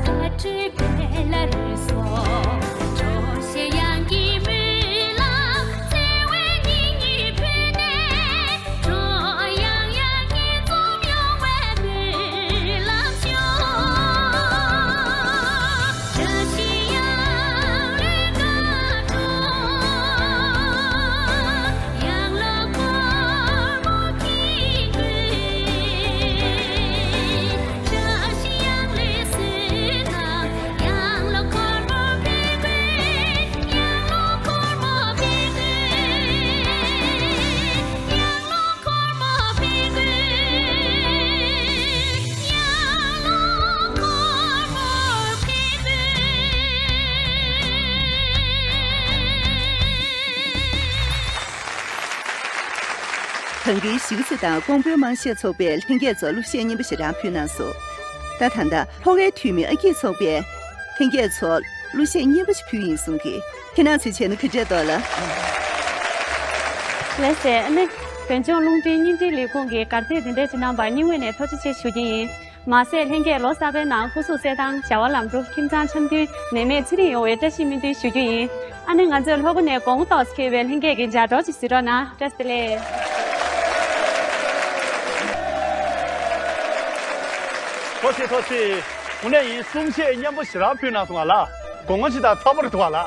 བཀྲ་ཤིས་འཕེལ་ལ་རོལ་སོང་། སྤྲོ་ཞིང་གཡང་གི་མོད་ལ། བརྩེ་བའི་སྙིང་ཉེ་ཕུལ་ནས། སྤྲོ་ཡང་ཡང་སྐྱིད་འཛོམས་ཡོང་བའི་སྨོན་ལམ་ཤོག། བཀྲ་ཤིས་གཡང་ལོའི་སྐར་འགྲོ། གཡང་ལོ་འཁོར་མོ་འཁྱིལ་དགོས། བཀྲ་ཤིས་གཡང་ལོའི་བསོད་ནམས། གཡང་ལོ་འཁོར་མོ་འཕེལ་དགོས། གཡང་ལོ་འཁོར་མོ་འཕེལ་དགོས། གཡང་ལོ་འཁོར་མོ་འཕེལ་དགོས། གཡང་ལོ་འཁོར་མོ་འཕེལ་དགོས། གངས་སྐྱིད་གཞིས་ཀ་རྩེ་དང་ཀོང་པོའི་དམངས་གཞས་ཚོགས་པའི་ལྷན་རྒྱས་ཚོར་གླུ་གཞས་རྙིང་པ་ཞེ་དྲག་ཕུལ་གནང་སོང་། ད་ད་ལྟ་ལྷོ་ཁའི་འཐུས་མི་ཨ་སྐྱིད་ཚོགས་པས་ལྷན་རྒྱས་ཚོར་གླུ་གཞས་རྙིང་པ་ཞིག་ཕུལ་ཡིན་གསུང་གི། ཁྱེད་རང་ཚོས་བྱས་ན་ག་འདྲས་འདུག་ལགས། ལགས་སེ། ཨ་ནི་བོད་ལྗོངས་རླུང་འཕྲིན་བརྙན་འཕྲིན་ལས་ཁུངས་ཀྱིས་གར་སྟེགས་འདི་འདྲས་ཅིག་གནང་བར་སྙིང་དབུས་ནས་ཐུགས་རྗེ་ཆེ་ཞུ་གི་ཡིན། མ་ཟད་ལྷན་རྒྱས་ལོ་གསར་པའི་ནང་སྐུ་གཟུགས་གསལ་ཐང་བྱ་བ་ལམ་འགྲོ་ཁྱིམ་ཚང་འཆམ་མཐུན་ནད་མེད་ཚེ་རིང་ཡོང་བའི་བཀྲ་ཤིས་སྨོན་འདུན་ཞུ་རྒྱུ་ཡིན། ཨ་ནི་ང་ཚོས་ལྷོ་སྒོ་ནས་དགོང་མོ་ཏོག་ཙམ་འཁེལ་བའི་ལྷན་རྒྱས་ཀྱི་ལྗགས་སྒྲོག་ཅིག་གཟིགས་རོགས་གནང་། བཀྲ་ཤིས་བདེ་ལེགས། ཐུགས་རྗེ་ཆེ། ཐུགས་རྗེ་ཆེ། དངོས་གནས་ཡིན། གསུང་བཤད་སྙན་པོ་ཞེ་དྲག་ཕུལ་གནང་སོང་བ་ལགས། དགོང་མོ་ཅིག་དང་ཚ་པོ་རེད་འདུག་བ་ལགས།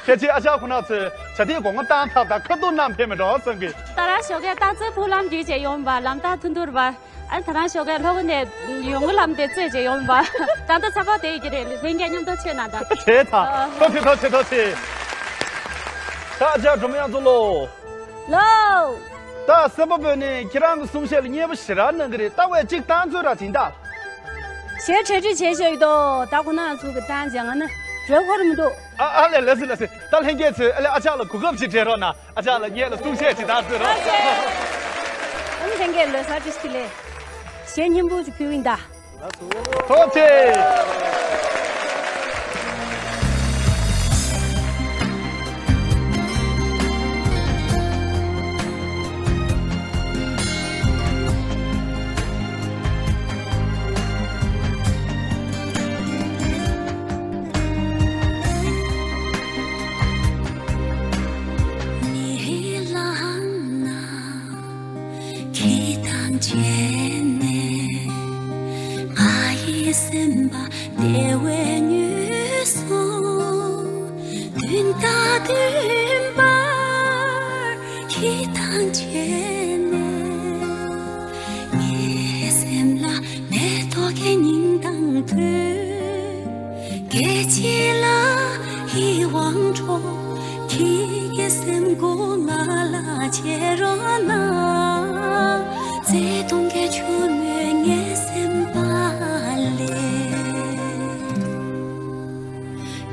ཕལ་ཆེར་ཨ་ཅག་ཁོ་ན་ཚོས་བྱ་དེ་དགོང་མོ་བཏང་ཐབས་དང་ཁ་ཐུག་གནང་ཕེབས་མེད་འགྲོ་བསམ་གི། ད་རང་ཞོགས་ཀས་སྟག་རྩེ་ཕུག་ལམ་བརྒྱུད་བྱས་ཡོང་བ། ལམ་ཐག་ཐུང་ཐུང་རེད་པ། ཨ་ད་རང་ཞོགས་ཀས་ལྷོ་སྒོ་ནས་ཡོང་གི་ལམ་དེ་རྩོད་བྱས་ཡོང་བ། ད་ལྟ་ཚ་པོ་དེ་ཡི་གི་རེད། ལྷན་རྒྱས་མཉམ་དུ་ཆས་ན་ད། བྱས་ད། ཨ། ཐུགས་རྗེ་ཆེ། ཐུགས་རྗེ་ཆེ། ཐུགས་རྗེ་ཆེ། ད་ཨ་ཅག་སྒྲོལ་མ་དབྱངས་མཚོ་ལོ། ལོ། ད་སེམས་པ་བོད་ནས་ཁྱེད་རང་གི་གསུང་བཤད་ལ་མཉེས་པོ་ཞེ་དྲག་གནང་གི་རེད། ད་བས་གཅིག་བཏང་ཚོད་ར་བྱིན་ད། ཞེ་གྲ་སྒྲིག་བྱས་བཞག་ཡོད་དོ། ད་ཁོ་ན་ཚུགས་ཀྱི་བཏང་བྱས་ང་ནི་རོལ་འཁོར་མི་འདུག་ཨ་ཨ་ལས་ལགས་སེ་ལགས་སེ། ད་ལྷན་རྒྱས་ཚོས་ཨ་ལས་ཨ་ཅག་ལ་གོ་སྐབས་ཅིག་སྤྲད་རོགས་གནང་། ཨ་ཅག་ལ་ངེད་ལ་གསུང་བཤད་ཅིག་བཏང་ཚོད་རོགས། ཨ་ནི་ལྷན་རྒྱས་ལོ་གསར་བཀྲ་ཤིས་བདེ་ལེགས། ཞེ་སྙིང་པོ་ཅིག་ཕུལ་བིན་ད། ཐུགས་རྗེ་ཆེ། ཁྱེད་དང་མཇལ་ནས་ང་ཡི་སེམས་པ་བདེ་བས་མྱོས་སོང་། བདུན་ཟླ་བདུན་པར་ཁྱེད་དང་མཇལ་ནས་ངའི་སེམས་ལ་མེ་ཏོག་གི་སྙིང་གཏམ་ཐོས། སྐད་ཅིག་ལ་ཡིད་དབང་འཕྲོག་ཁྱེད་ཀྱི་སེམས་ཁུག་ང་ལ་བྱེད་རོགས་གནང་། བརྩེ་དུང་གི་ཆུ་མོས་ངའི་སེམས་པ་བརླན།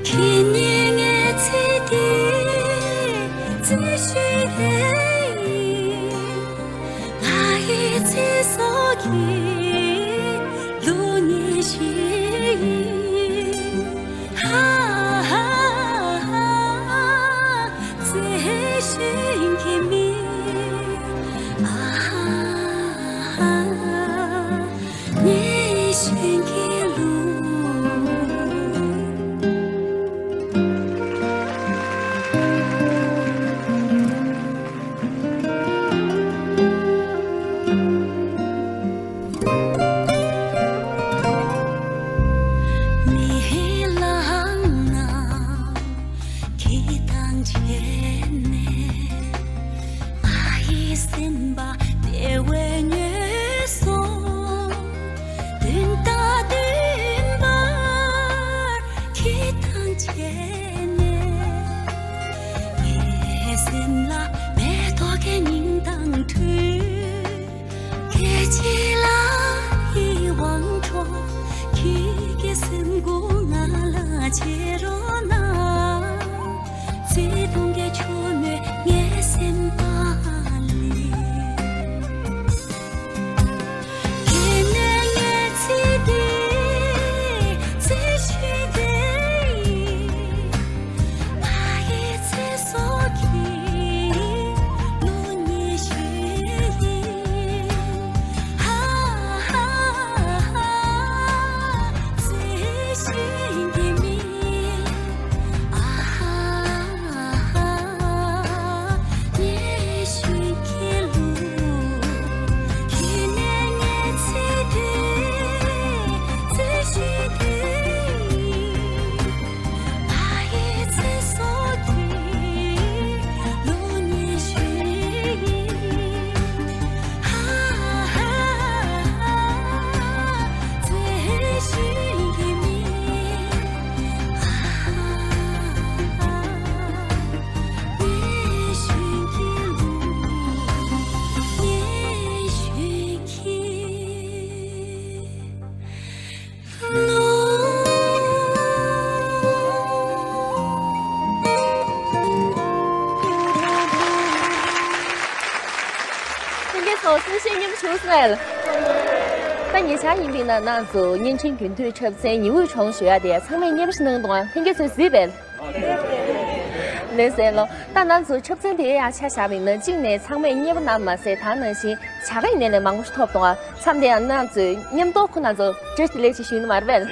ཁྱེད་ཉིད་ངའི་ཚེ་འདིའི་རྩེ་ཤོད་དེ་ཡིན། ང་ཡི་ཚེ་སྲོག་གི་ལུས་ཉིད་ཞིག་ཡིན། ཧ་ཧ་ཧ། བརྩེ་ཞིང་གི་མིག་ཨ་ཧ་ཧ། ཉེ་ཞིང་གི་ལུས། མི་ལང་ན་ཁྱེད་དང་མཇལ་ནས་ང་ཡི་སེམས་པ་བདེ་བས་མྱོས་སོང་། བདུན་ཟླ་བདུན་པར་ཁྱེད་དང་མཇལ་ནས་ངའི་སེམས་ལ་མེ་ཏོག་གི་སྙིང་གཏམ་ཐོས། སྐད་ཅིག་ལ་ཡིད་དབང་འཕྲོག་ཁྱེད་ཀྱི་སེམས་ཁུག་ང་ལ་བྱེད་རོགས་གནང་། བརྩེ་དུང་གི་ཆུ་མོས་ངའི་སེམས་པ་བརླན། ཁྱེད་ནི་ངའི་ཚེ་འདིའི་རྩེ་ཤོད་དེ་ཡིན། ང་ཡི་ཚེ་སྲོག་གི་ལུས་ཉིད་ཞིག་ཡིན། ཧ་ཧ་ཧ། བརྩེ་ཞིང་གི་མིག་ཨ་ཧ་ཧ། ཉེ་ཞིང་གི་ལུས། ཁྱེད་ནི་ངའི་ཚེ་འདིའི་རྩེ་ཤོད་དེ་ཡིན། ང་ཡི་ཚེ་སྲོག་གི་ལུས་ཉིད་ཞིག་ཡིན། ཧ་ཧ་ཧ། བརྩེ་ཞིང་གི་མིག་ཨ་ཧ་ཧ། ཉེ་ཞིང་གི་ལུས། ཉེ་ཞིང་གི་ལུས། ལྷན་རྒྱས་ཚོ་གསུང་བཤད་མཉེས་པོ་བྱུང་སོང་ངས། ད་ཉེ་ཆར་ཡིན་པའི་ནང་ནང་ཚོ་བརྙན་འཕྲིན་རྒྱུན་མཐུད་འཁྲབ་ཚན་ཉི་འོད་གྲོང་ཞུ་ཡ་དེ་ཚང་མས་མཉེས་པོ་ཞིག་གནང་འདུག་ཨ། ལྷན་རྒྱས་ཚོས་གཟིགས་པས། ལགས་སོ་ལགས། ད་ནང་ཚོ་འཁྲབ་ཚན་དེ་ཡང་ཆ་བཞག་པ་ཡིན་ན་གཅིག་ནས་ཚང་མས་མཉེས་པོ་གནང་མ་ཟད་ད་ནང་བཞིན་བྱ་དགའ་ཡིན་ནའི་ལས་མང་པོ་ཞིག་ཐོབ་འདུག་ཨ། མཚམས་དེ་ཡང་ནང་ཚོས་མཉམ་དུ་ཁོ་ན་ཚོ་བཀྲ་ཤིས་བདེ་ལེགས་ཞེས་ཞུ་ཡིན་མ་རེད་པས།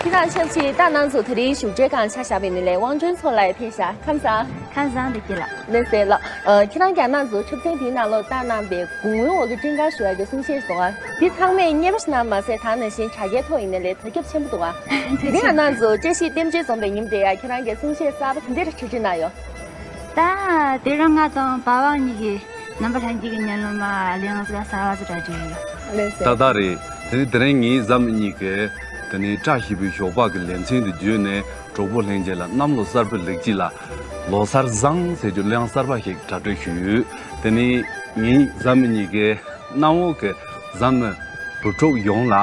དེ་དང་ཆབས་ཅིག་ད་ནང་ཚོ་དེ་རིང་བཞུགས་གྲལ་སྒང་ཆ་བཞག་པ་ཡིན་ནའི་ལས་དབང་སྒྲོན་མཚོ་ལགས་ཕེབས་ཤག་ཁམས་བཟང་། ཁམས་བཟང་བདེ་སྐྱིད་ལགས། ལགས་སོ་ལགས། ཨ། ཁྱེད་རང་ཀྱང་ནང་ཚོ་འཁྲབ་ཚན་དེའི་ནང་ལོགས་བཏང་གནང་པའི་དགུང་ལོ་འོག་གི་སྤྲིན་དཀར་ཞུ་བ་གི་གསུང་བཤད་སོང་ང་། འདི་ཚང་མས་མཉེས་པོ་ཞིག་གནང་མ་ཟད་ད་ནང་བཞིན་དྲ་རྒྱའི་ཐོག་ཡིན་ནའི་ལས་དར་ཁྱབ་ཆེན་པོ་འདུག་ཨ། དེ་རིང་ཡང་ནང་ཚོ་བཀྲ་ཤིས་རྟེན་འབྱེད་འཛོམས་པའི་ཉིན་དེ་ཡང་ཁྱེད་རང་གི་གསུང་བཤད་གསར་པ་དེ་འདྲ་ཁྲིད་ཁྲིད་གནང་ཡོད། ད་དེ་རིང་ང་དང་པ་ཝང་གཉིས་ཀྱིས་རྣམ་པ་ལྷན་རྒྱས་ཀྱི་སྙན་ལོ་མ་གླེང་ས་གསར་པ་ཞིག་རག་བྱུང་ཡོད། ལགས་སོ། ཏག་ཏག་རེད། དེ་ནི་དེ་རིང་ངའི་བཟའ་མི་གཉིས་ཀྱིས་དེ་ནི་བཀྲ་ཤིས་པའི་ཞོགས་པ་གི་ལེ་ཚན་དུ་བརྗོད་ནས། གྲོགས་པོ་ལྷན་རྒྱས་ལ་གནམ་ལོ་གསར་པའི་ལེགས་སྐྱེས་ལ། ལོ་གསར་བཟང་ཟེར་རྒྱུ་གླེང་གསར་པ་ཞིག་གྲ་སྒྲིག་ཞུས་ཡོད། དེ་ནི་ངེད་བཟའ་མི་གཉིས་ཀའི་གནམ་འོག་གི་བཟའ་མི་བུ་ཕྲུག་ཡོངས་ལ་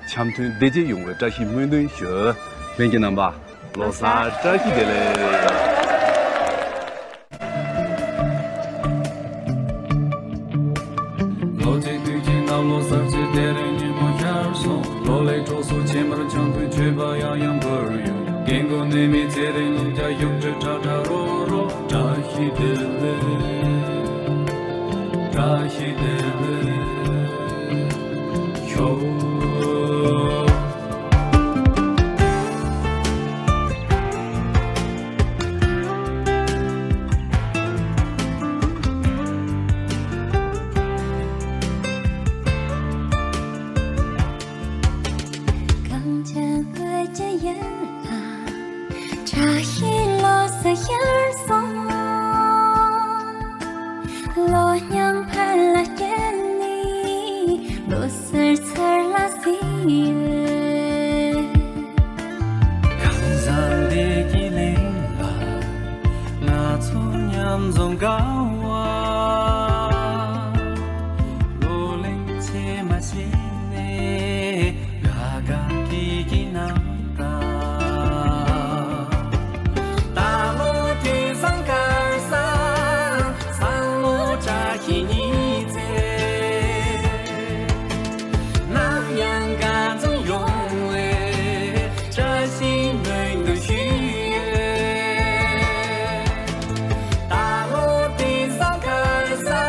འཆམ་མཐུན་བདེ་སྐྱིད་ཡོང་བའི་བཀྲ་ཤིས་སྨོན་འདུན་ཞུ། ལྷན་རྒྱས་རྣམ་པ། ལོ་གསར་བཀྲ་ཤིས་བདེ་ལེགས། ལོ་གཅིག་དུས་ཀྱི་ནང་ལོ་གསར་ཚེ་དེ་རིང་ཉིན་མོ་ཤར་སོང་། ལོ་ལེགས་གྲོགས་སུ་ཆེ་མར་འཆམ་མཐུན་མཆོད་པ་ཡང་ཡང་འབུལ་ཡོད། རྒན་རྒོན་ནད་མེད་ཚེ་རིང་ལུག་རྒྱ་ཡུག་གྲི་ཁྲ་ཁྲ་རོ་རོ། བཀྲ་ཤིས་བདེ་ལེགས། བཀྲ་ཤིས་བདེ་ལེགས། ཤོག་གངས་ཅན་བོད་ཀྱི་ཡུལ་ལ། བཀྲ་ཤིས་ལོ་གསར་ཤར་སོང་། ལོ་མྱང་ཕར་ལ་བསྐྱལ་ནས། ལོ་གསར་ཚུར་ལ་གཟིགས་ཡོད། ཁང་བཟང་བདེ་སྐྱིད་གླིང་ལ། ང་ཚོ་མཉམ་འཛོམས་དགའ་བ། ལོ་ལེགས་ཚེ་མ་ཤི་ནས། དགའ་དགའ་སྐྱིད་སྐྱིད་གནང་དང་། ད་ལོ་དུས་བཟང་སྐལ་བཟང་། བཟང་ལོ་བཀྲ་ཤིས་ཉི་ཚེ། ནམ་ཡང་དགའ་འཛོམས་ཡོང་བའི། བཀྲ་ཤིས་སྨོན་འདུན་ཞུ། ད་ལོ་དུས་བཟང་སྐལ་བཟང་།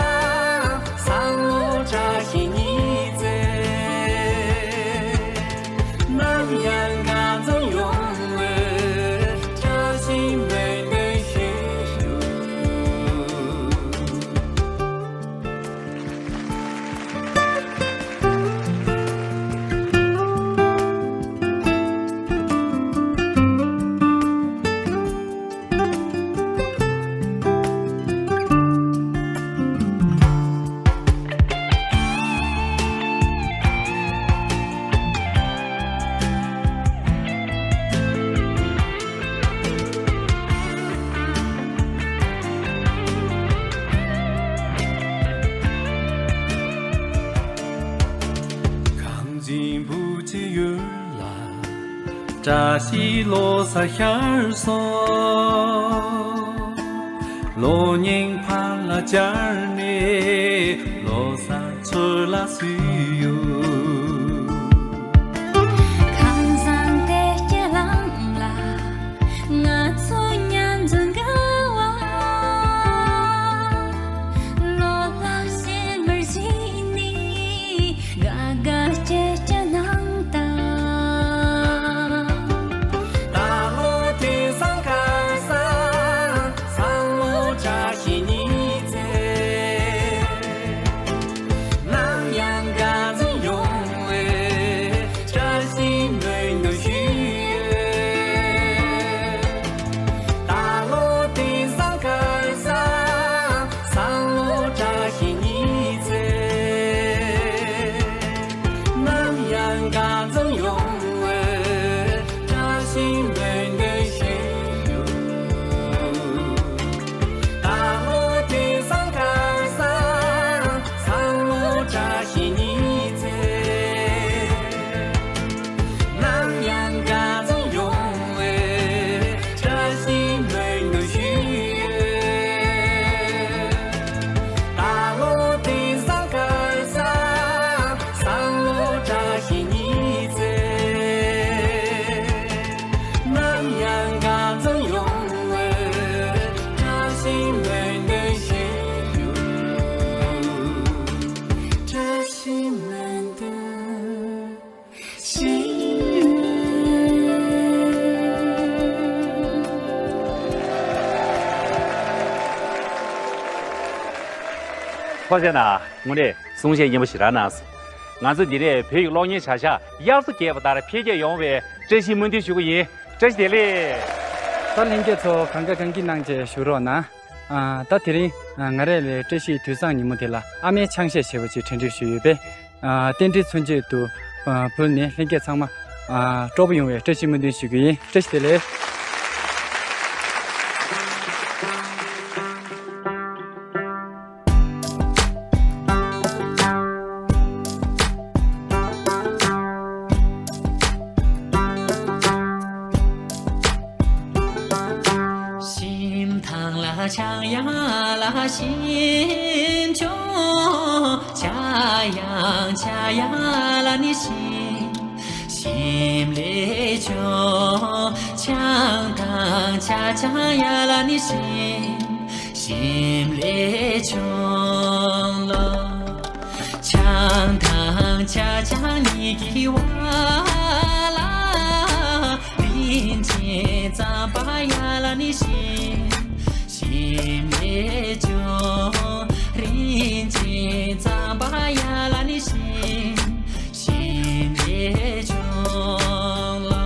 བཟང་ལོ་བཀྲ་ཤིས་ཉི་ཚེ། ནམ་ཡང་དགའ་འཛོམས་ཡོང་བའི། བཀྲ་ཤིས་སྨོན་འདུན་ཞུ། གངས་ཅན་བོད་ཀྱི་ཡུལ་ལ། བཀྲ་ཤིས་ལོ་གསར་ཤར་སོང་། ལོ་རྙིང་ཕར་ལ་བཅར་ནས། ལོ་གསར་ཚུར་ལ་བསུས་ཡོད། ཁང་བཟང་བདེ་སྐྱིད་གླིང་ལ། ང་ཚོ་མཉམ་འཛོམས་དགའ་བ། ལོ་ལེགས་ཚེ་མར་བཞེས་ནས། དགའ་དགའ་སྐྱིད་སྐྱིད་གནང་དང་། ད་ལོ་དུས་བཟང་སྐལ་བཟང་། བཟང་ལོ་བཀྲ་ཤིས་ཉི་ཚེ། ནམ་ཡང་དགའ་འཛོམས་ཡོང་བའི། བཀྲ་ཤིས་སྨོན་འདུན་ཞུ། ད་ལོ་དུས་བཟང་སྐལ་བཟང་། བཟང་ལོ་བཀྲ་ཤིས་ཉི་ཚེ། ནམ་ཡང་དགའ་འཛོམས་ཡོང་བའི། བཀྲ་ཤིས་སྨོན་འདུན་ཞུ། ད་ལོ་དུས་བཟང་སྐལ་བཟང་། བཟང་ལོ་བཀྲ་ཤིས་ཉི་ཚེ། ནམ་ཡང་དགའ་འཛོམས་ཡོང་བའི། བཀྲ་ཤིས་སྨོན་འདུན་ཞུ། ད་ལོ་དུས་བཟང་སྐལ་བཟང་། བཟང་ལོ་བཀྲ་ཤིས་ཉི་ཚེ། ནམ་ཡང་དགའ་འཛོམས་ཡོང་བའི། བཀྲ་ཤིས་སྨོན་འདུན་ཞུ། བཀྲ་ཤིས་སྨོན་འདུན་ཞུ། ཐུགས་རྗེ་གནང་། དངོས་གནས་གསུང་བཤད་སྙན་པོ་ཞེ་དྲག་གནང་སོང་། ང་ཚོ་འདི་ནས་བོད་ཀྱི་གློག་བརྙན་བྱ་གཞག་དབྱར་རྩྭ་རྒྱས་པ་ལྟར་འཕེལ་རྒྱས་ཡོང་བའི་བཀྲ་ཤིས་སྨོན་འདུན་ཞུ་གི་ཡིན། བཀྲ་ཤིས་བདེ་ལེགས། ད་ལྷན་རྒྱས་ཚོ་གང་དགའ་གང་སྐྱིད་གནང་བྱས་བཞུགས་རོགས་གནང་། ཨ། ད་དེ་རིང་ང་རས་ལས་བཀྲ་ཤིས་དུས་བཟང་ཉིན་མོ་དེ་ལ་ཨ་མའི་ཆང་གཞས་ཞེས་པ་ཅིག་འཕྲིན་སྤྲོད་ཞུས་ཡོད་པས། ཨ། རྟེན་འབྲེལ་མཚོན་བྱེད་དུ། ཨ། ཕུལ་ནས་ལྷན་རྒྱས་ཚང་མ། ཨ། སྤྲོ་པོ་ཡོང་བའི་བཀྲ་ཤིས་སྨོན་འདུན་ཞུ་རྒྱུ་ཡིན། བཀྲ་ཤིས་བདེ་ལེགས། ཆང་ཡང་ལ་ཞིམ་ཆུང་། ཆ་ཡང་ཆ་ཡང་ལ་ནི་ཞིམ། ཞིམ་ལས་བྱུང་། ཆང་དང་ཆ་ཆང་ཡང་ལ་ནི་ཞིམ། ཞིམ་ལས་བྱུང་ལོ། ཆང་དང་ཆ་ཆང་གཉིས་ཀྱི་བར་ལ། རིན་ཆེན་རྩམ་པ་ཡ་ལ་ནི་ཞིམ། ཞིམ་ལས་བྱུང་། རིན་ཆེན་རྩམ་པ་ཡ་ལ་ནི་ཞིམ། ཞིམ་ལས་བྱུང་ལོ།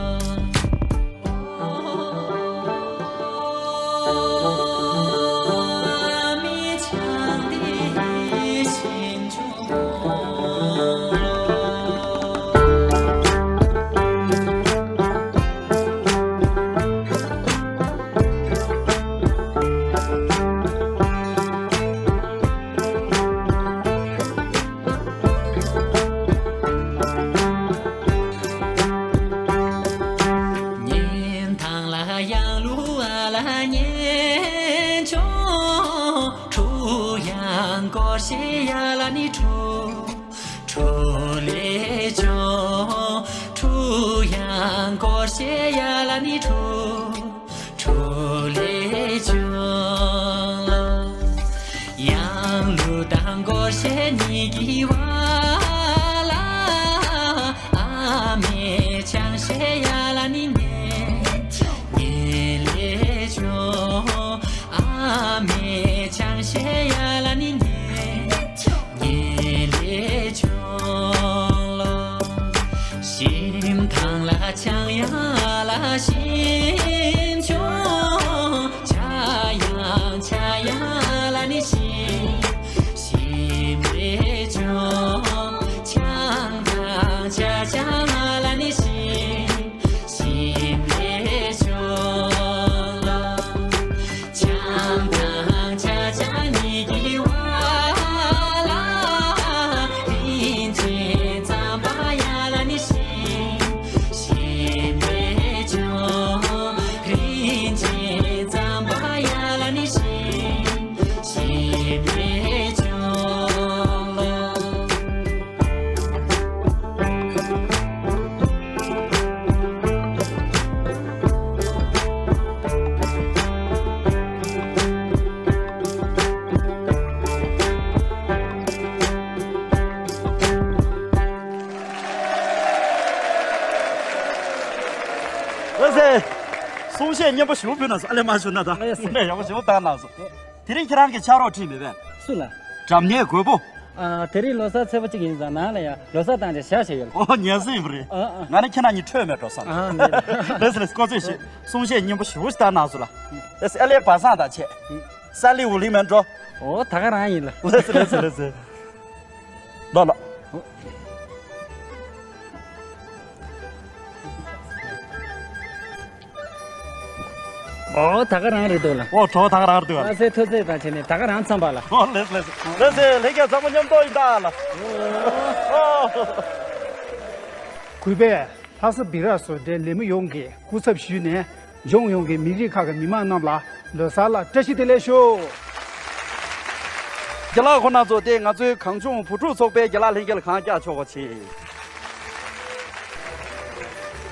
ཉིན་དང་ལ་ཡང་ལུ་ཨ་ལ་ཉན་ཆོ། ཁྲུ་ཡང་སྐོར་ཤེ་ཡ་ལ་ནི་ཁྲུ། ཁྲུ་ལེ་ཆོ། ཁྲུ་ཡང་སྐོར་ཤེ་ཡ་ལ་ནི་ཁྲུ། ཁྲུ་ལེ་ཆུང་ལོ། ཡང་ལུ་དང་སྒོར་ཤེ་གཉིས་ཀྱི་བར་ལ། ཨ་མའི་ཆང་ཤེ་ཡ་ལ་ནི་ཉེ། ཉེ་ལེ་ཆུང་། ཨ་མའི་ཆང་ཤེ་ཡ་ལ་ནི་ཉེ། ཉེ་ལེ་ཆུང་ལོ། ཞིམ་ཐང་ལ་ཆང་ཡང་ལ་ཞིམ་ཆུང་། ཆ་ཡང་ཆ་ཡང་ལ་ནི་ཞིམ། ཞིམ་ལེ་ཆུང་། ཆང་དང་ཆ་ཆང་ལ་ནི་ཞིམ། ཞིམ་ལེ་ཆུང་ལོ། ཆང་དང་ཆ་ཆང་གཉིས་ཀྱི་བར་ལ། རིན་ཆེན་རྩམ་པ་ཡ་ལ་ནི་ཞིམ། ཞིམ་ལེ་ཆུང་། རིན་ཆེན་རྩམ་པ་ཡ་ལ་ནི་ཞིམ། ཞིམ་ལེ་ཆུང་ལོ། ལགས་སེ། གསུང་བཤད་སྙན་པོ་ཞེ་པོ་ཕུལ་གནང་སོང་། ཨ་ལས་མ་ཞུ་ན་ད། ལགས་སེ། དངོས་གནས་ཡག་པོ་ཞེ་པོ་བཏང་གནང་སོང་། དེ་རིང་ཁྱེད་རང་གི་ཕྱག་རོགས་ཁྲིད་མེད་པས། སུ་ལ། སྒྲ་སྙན་རྒོད་པོ། ཨ། དེ་རིང་ལོ་གསར་ཚེས་པ་གཅིག་ཡིན་ཙང་ནང་ལ་ཡ་ལོ་གསར་བཏང་སྟེ་ཞག་བྱས་ཡོད་ལ། ཨོ་ཉན་སྲིད་པ་རེད། ཨ་ཨ། ང་ནི་ཁྱེད་རང་གཉིས་འཕྲོད་མེད་འགྲོ་བསམ། ཨ་མེད། ལགས་སེ་ལགས་སེ། སྐུ་གཟུགས་ཞེ། གསུང་བཤད་སྙན་པོ་ཞེ་པོ་ཞིག་བཏང་གནང་སོང་ལ། ལགས་སེ། ཨ་ལས་པ་སངས་དང་བཅས། ས་ལི་འུ་ལི་མན་འགྲོ། ཨོ་ད་ག་རང་ཡིན་ལ། ལགས་སེ་ལགས་སེ་ལགས་སེ། ལོ་ལོ། ཨོ་ད་ག་རང་རེད་འདུག་ལ། ཨོ་གྲོགས་ད་ག་རང་རེད་འདུག་ལ། ཨ་སེ་ཐུགས་རྗེ་ཆེ་ད་བྱས་ནས་ད་ག་རང་འཚམས་པ་ལ། ཨོ་ལགས་སེ་ལགས་སེ། ལགས་སེ་ལྷན་རྒྱས་ཚང་མ་མཉམ་དུ་ཡིན་ད་ལ། ཨོ། གུས་པས་ལྷ་ས་སྦི་རག་བཟོ་གྲྭའི་ལས་མི་ཡོངས་ཀྱི་སྐུ་ཚབ་ཞུས་ནས། ལྗོངས་ཡོངས་ཀྱི་མི་རིགས་ཁག་གི་མི་མང་རྣམས་ལ་ལོ་གསར་ལ་བཀྲ་ཤིས་བདེ་ལེགས་ཞུ། རྒན་ལགས་ཁོང་རྣམ་ཚོ་དེ་ང་ཚོའི་གངས་ལྗོངས་བུ་ཕྲུག་ཚོགས་པའི་རྒན་ལགས་ལྷན་རྒྱས་ལ་གང་རྒྱག་ཆོག་གོ་ཆེ།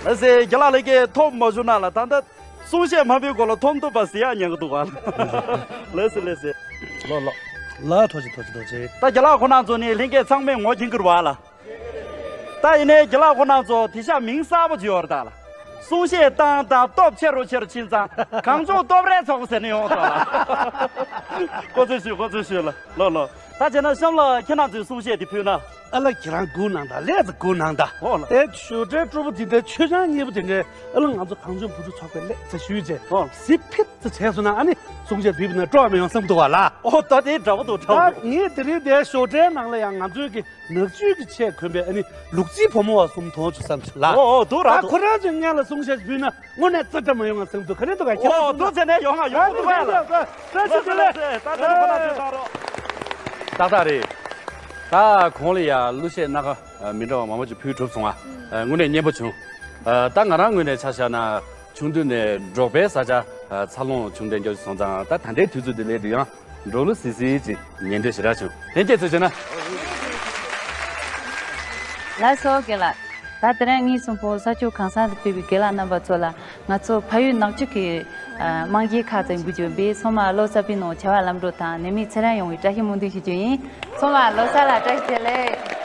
ལགས་སེ་རྒན་ལགས་ལྷན་རྒྱས་ཐོབ་མ་བྱུང་ན་ལ་ད་ལྟ་གསུང་བཤད་མ་ཕུལ་གོང་ལ་ཐོབ་ཐུབ་པ་ཟེར་ཡག་ཉན་གི་འདུག་ག་ལ། ལགས་སེ་ལགས་སེ། ལོ་ལོ། ལ་ཐོག་ཅིག་ཐོག་ཅིག་ཐོག་ཅིག་ད་རྒན་ལགས་ཁོང་རྣམ་ཚོ་ནི་ལྷན་རྒྱས་ཚང་མས་ངོ་མཁྱེན་གི་རེད་བ་ལ། ད་ཡིན་ནའི་རྒན་ལགས་ཁོང་རྣམ་ཚོ་དེ་ཤ་མིང་གསར་པ་ཅིག་ཡོད་རེད་ད་ལ། གསུང་བཤད་བཏང་དང་སྟོབས་ཆེ་རུ་ཆེ་རུ་ཕྱིན་ཙང་གངས་ལྗོངས་སྟོབས་རའི་ཚོགས་པ་ཟེར་ནས་ཡོང་ཐོག་ལ། ཁོ་ཚོས་ཞུ་ཁོ་ཚོས་ཞུ་ལ། ལོ་ལོ། ད་བྱས་ན་གཤམ་ལ་ཁྱེད་རྣམ་ཚོའི་གསུང་བཤད་དེ་ཕུལ་ན། ཨ་ལ་ཁྱེད་རང་སྒུག་གནང་དང་ལེགས་ཙམ་སྒུག་གནང་དང་། ཨོ་ལ། དེ་ཞོགས་ཀྲའི་སྤྲོ་པོ་དེ་འདྲའི་ཆོས་ཆང་གཉིས་པོ་དེ་འདྲའི་ཨ་ལ་ང་ཚོ་གངས་ལྗོངས་བུ་ཕྲུག་ཚོགས་པའི་ལེགས་ཙམ་ཞུས་རྗེས། ཨོ། གཟི་ཕིབས་ཙམ་བྱས་སོང་ན་ཨ་ནི་གསུང་བཤད་བསྡུས་པ་ན་སྤྲོ་བ་མི་ཡོང་བསམ་འདུག་བ་ལ། ཨོ་ད་དེ་འདྲ་པོ་འདུག་འདྲ་པོ་ད་འདུག་ངས་དེ་རིང་དེ་ཞོགས་ཀྲའི་ནང་ལ་ཡང་ང་ཚོའི་གི་ནག་ཆུའི་གི་ཆས་གོན་པའི་ཨ་ནི་ལུག་རྫིའི་བུ་མོ་བ་གསུམ་མཐོང་བྱུང་བསམ་བྱུང་ལ། ཨོ་ཨོ་འདུག་ར། ད་འདུག་ཁོ་རང་ཚོའི་སྔོན་ལ་གསུང་བཤད་ཞིག་ཕུལ་ན་དངོས་གནས་རྩེ་གྲ་མ་ཡོང་ང་ཚང་འདུག་ག་རེ་འདུག་ག་ཁྱེད་ཨོ་རང་འདུག་ཚོ་ཚོ་ནས་ཡོང་ང་ཡོང་ཨ་འདུག་ག་ལ། བཀྲ་ཤིས་བདེ་ལེགས། ད་ད་ཁོ་ན་ཚོ་ད་རོགས། ཏག་ཏག་རེད། ད་གོང་ལ་ཡ་གླུ་གཞས་སྣ་ཁ་མི་འདྲ་བ་མང་པོ་ཅིག་ཕུལ་གྲུབ་སོང་ང་། དངོས་གནས་སྙན་པོ་བྱུང་། ད་ང་རང་ངོས་ནས་ཆ་བཞག་ན་ཆུང་དུས་ནས་འབྲོག་པའི་ས་ཆ། འཚར་ལོངས་བྱུང་བསྡད་རྒྱུ་སོང་ཙང་ད་ད་ལྟའི་དུས་ཚོད་འདི་ལས་དུ་ཡང་འགྲོ་ལུགས་སིལ་སིལ་ཅིག་ཉན་འདོད་ཞེ་དྲག་བྱུང་། ལྷན་རྒྱས་ཚོས་བྱས་ན། ལགས་སོ་རྒན་ལགས། ད་དེ་རིང་ངའི་གསུང་སྤོ་ས་ཕྱོགས་གང་ས་ནས་ཕེབས་པའི་རྒན་ལགས་རྣམ་པ་ཚོ་ལ་ང་ཚོ་ཕ་ཡུལ་ནག་ཆུ་གི་ཨ་རྨང་གཞིའི་ཁ་ཚན་འགུལ་སྐྱོད་པས་ཚང་མ་ལོ་གསར་པའི་ནང་བྱ་བ་ལམ་འགྲོ་དང་ནད་མེད་ཚེ་རིང་ཡོང་བའི་བཀྲ་ཤིས་སྨོན་འདུན་ཞུ་རྒྱུ་ཡིན། ཚང་མ་ལོ་གསར་ལ་བཀྲ་ཤིས་བདེ་ལེགས།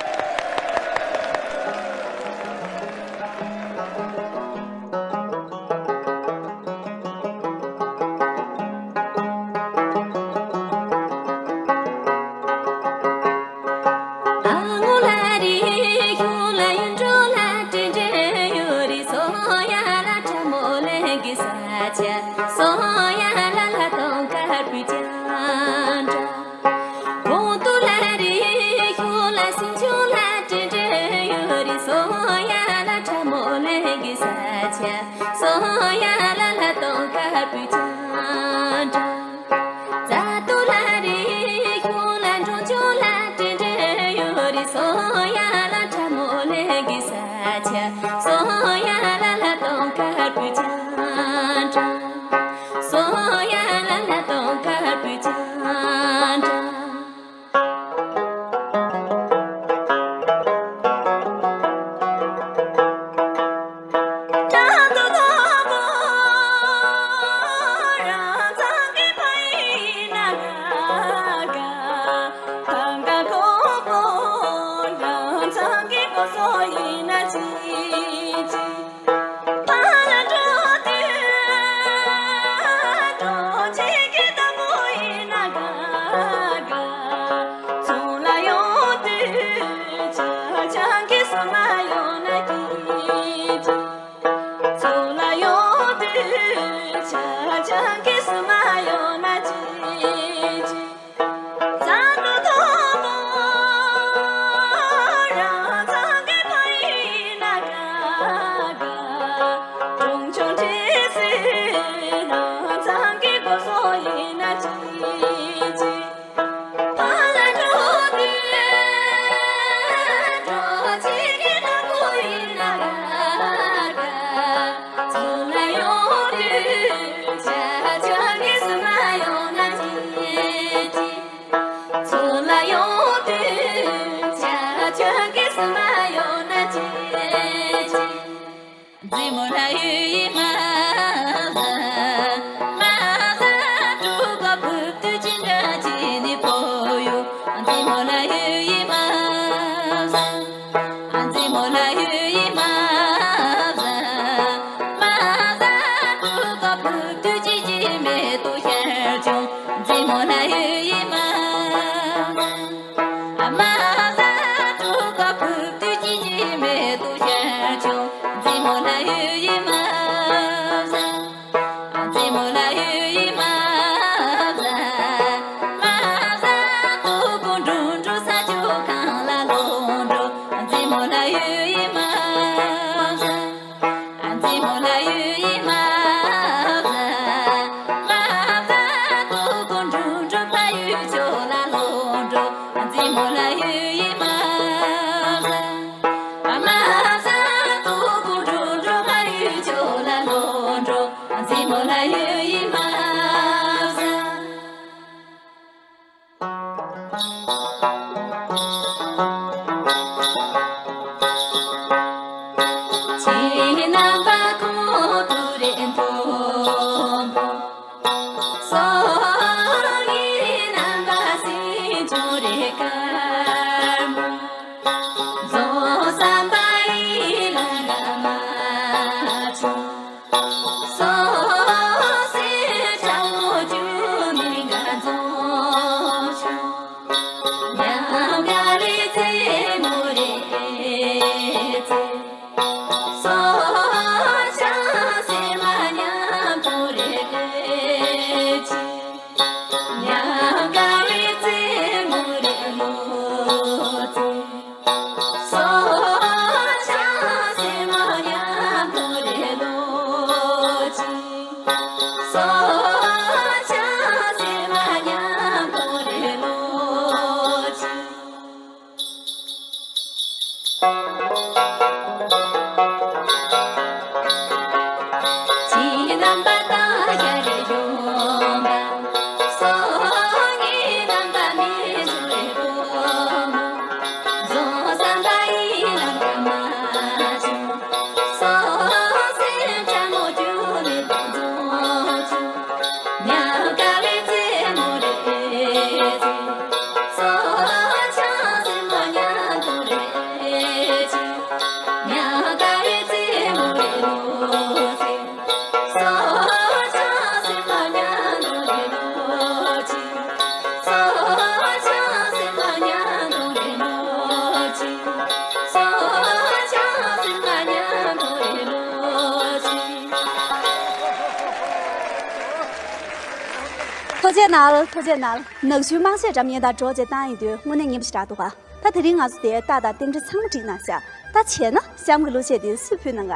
ཐུགས་རྗེ་གནང་། ཐུགས་རྗེ་གནང་། ནག་ཆུའི་དམངས་གཞས་འགྲམ་ཡན་དང་སྒྲོག་བཅས་བཏང་ཡིན་དུས་དངོས་གནས་སྙན་པོ་ཞེ་དྲག་འདུག་ག་ད་དེ་རིང་ང་ཚོ་དེ་རྟགས་དང་རྟེན་འབྲེལ་ཚང་མ་བསྒྲིགས་གནང་ཤག་ད་བྱས་ན་གཤམ་གྱི་གླུ་གཞས་དེ་སུས་ཕུལ་གནང་ག་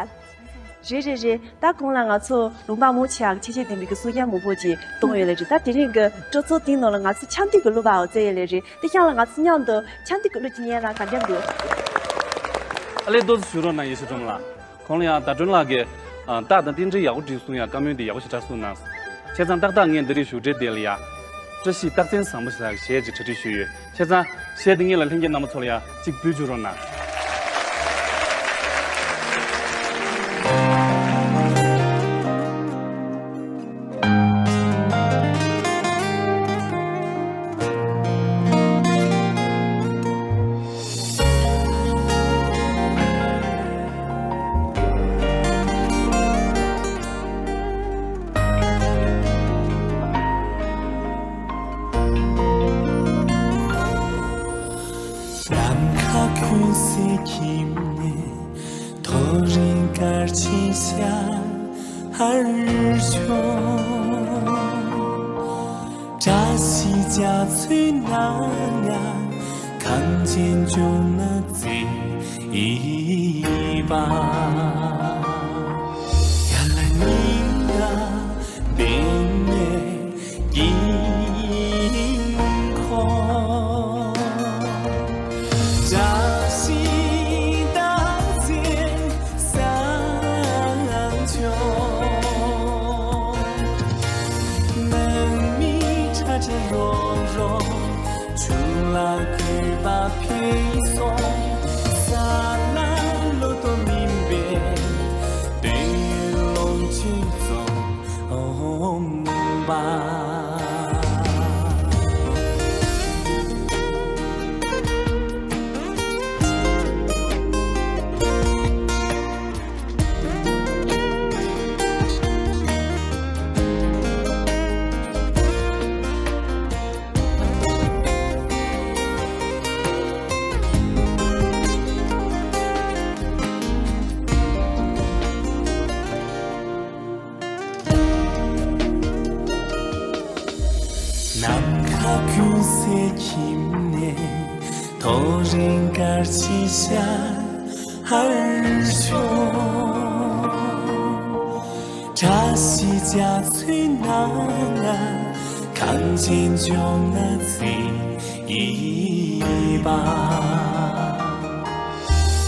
རེད། རེད་རེད། ད་གོང་ལ་ང་ཚོ་ལུང་པ་མང་ཆེ་བ་གི་ཆེ་ཆེ་ལྡན་པའི་གི་གསུང་བཤད་མང་པོ་ཅིག་གཏོང་ཡོད་ལེ་རེད། ད་དེ་རིང་གི་སྤྲོ་ཚོགས་དེའི་ནང་ལ་ང་ཚོ་ཆབ་མདོ་གི་གླུ་པའོ་བཙལ་ཡོད་ལེ་རེད། དེ་གཤམ་ལ་ང་ཚོ་མཉམ་དུ་ཆབ་མདོ་གི་གླུ་ཅིག་ཉན་ན་ག་འདྲ་འདུག་ཨ་ལས་ཏོག་ཙམ་ཞུ་རོགས་གནང་། ཡེ་ཤེས་སྒྲོལ་མ་ལགས། གོང་ལ་ཡང་ཟླ་སྒྲོན་ལགས་ཀྱིས་ཨ་རྟགས་དང་རྟེན་འབྲེལ་ཡག་པོ་བསྒྲིགས་གསུངས་ཡ། བཀའ་མོལ་འདི་ཡག་པོ་ཞེ་དྲག་གསུངས་གནང་། བྱས་ཙང་ཏག་ཏག་ངས་འདི་རིང་བཞུགས་གྲལ་འདི་ལ་ཡ། བཀྲ་ཤིས་རྟགས་མཚན་བཟང་པོ་ཞེ་དྲག་གཞས་ཅིག་གྲ་སྒྲིག་ཞུས་ཡོད། བྱས་ཙང་གཞས་འདི་ངེད་ལ་ལྷན་རྒྱས་རྣམ་པ་ཚོ་ལ་ཡ་གཅིག་འབུལ་བཅུག་རོགས་གནང་། ནམ་མཁའ་ཀུན་གསལ་ཁྱིམ་ནས། ཐོ་རེངས་སྐར་ཆེན་ཤར་བྱུང་། བཀྲ་ཤིས་རྒྱ་མཚོའི་ནང་ང་། གངས་ཅན་ལྗོངས་ན་བརྩེ་བའི་བ། ཡར་ལ་ཉི་ཟླ་འབད་མེད་དཀྱིལ་འཁོར། བཀྲ་ཤིས་རྟགས་མཚན་བཟང་བྱུང་། ནང་མི་ཁྲ་ཁྲ་རོག་རོག་ཆུ་ལ་གུས་པ་འཕེལ་སོང་། ས་ལ་ལོ་ཏོག་སྨིན་པའི་དོན་ལོངས་སྤྱོད་རྫོགས། ཨོཾ་བ། ནམ་མཁའ་ཀུན་གསལ་ཁྱིམ་ནས། ཐོ་རེངས་སྐར་ཆེན་ཤར་བྱུང་། བཀྲ་ཤིས་རྒྱ་མཚོའི་ནང་ན། གངས་ཅན་ལྗོངས་ན་བརྩེ་བའི་བ།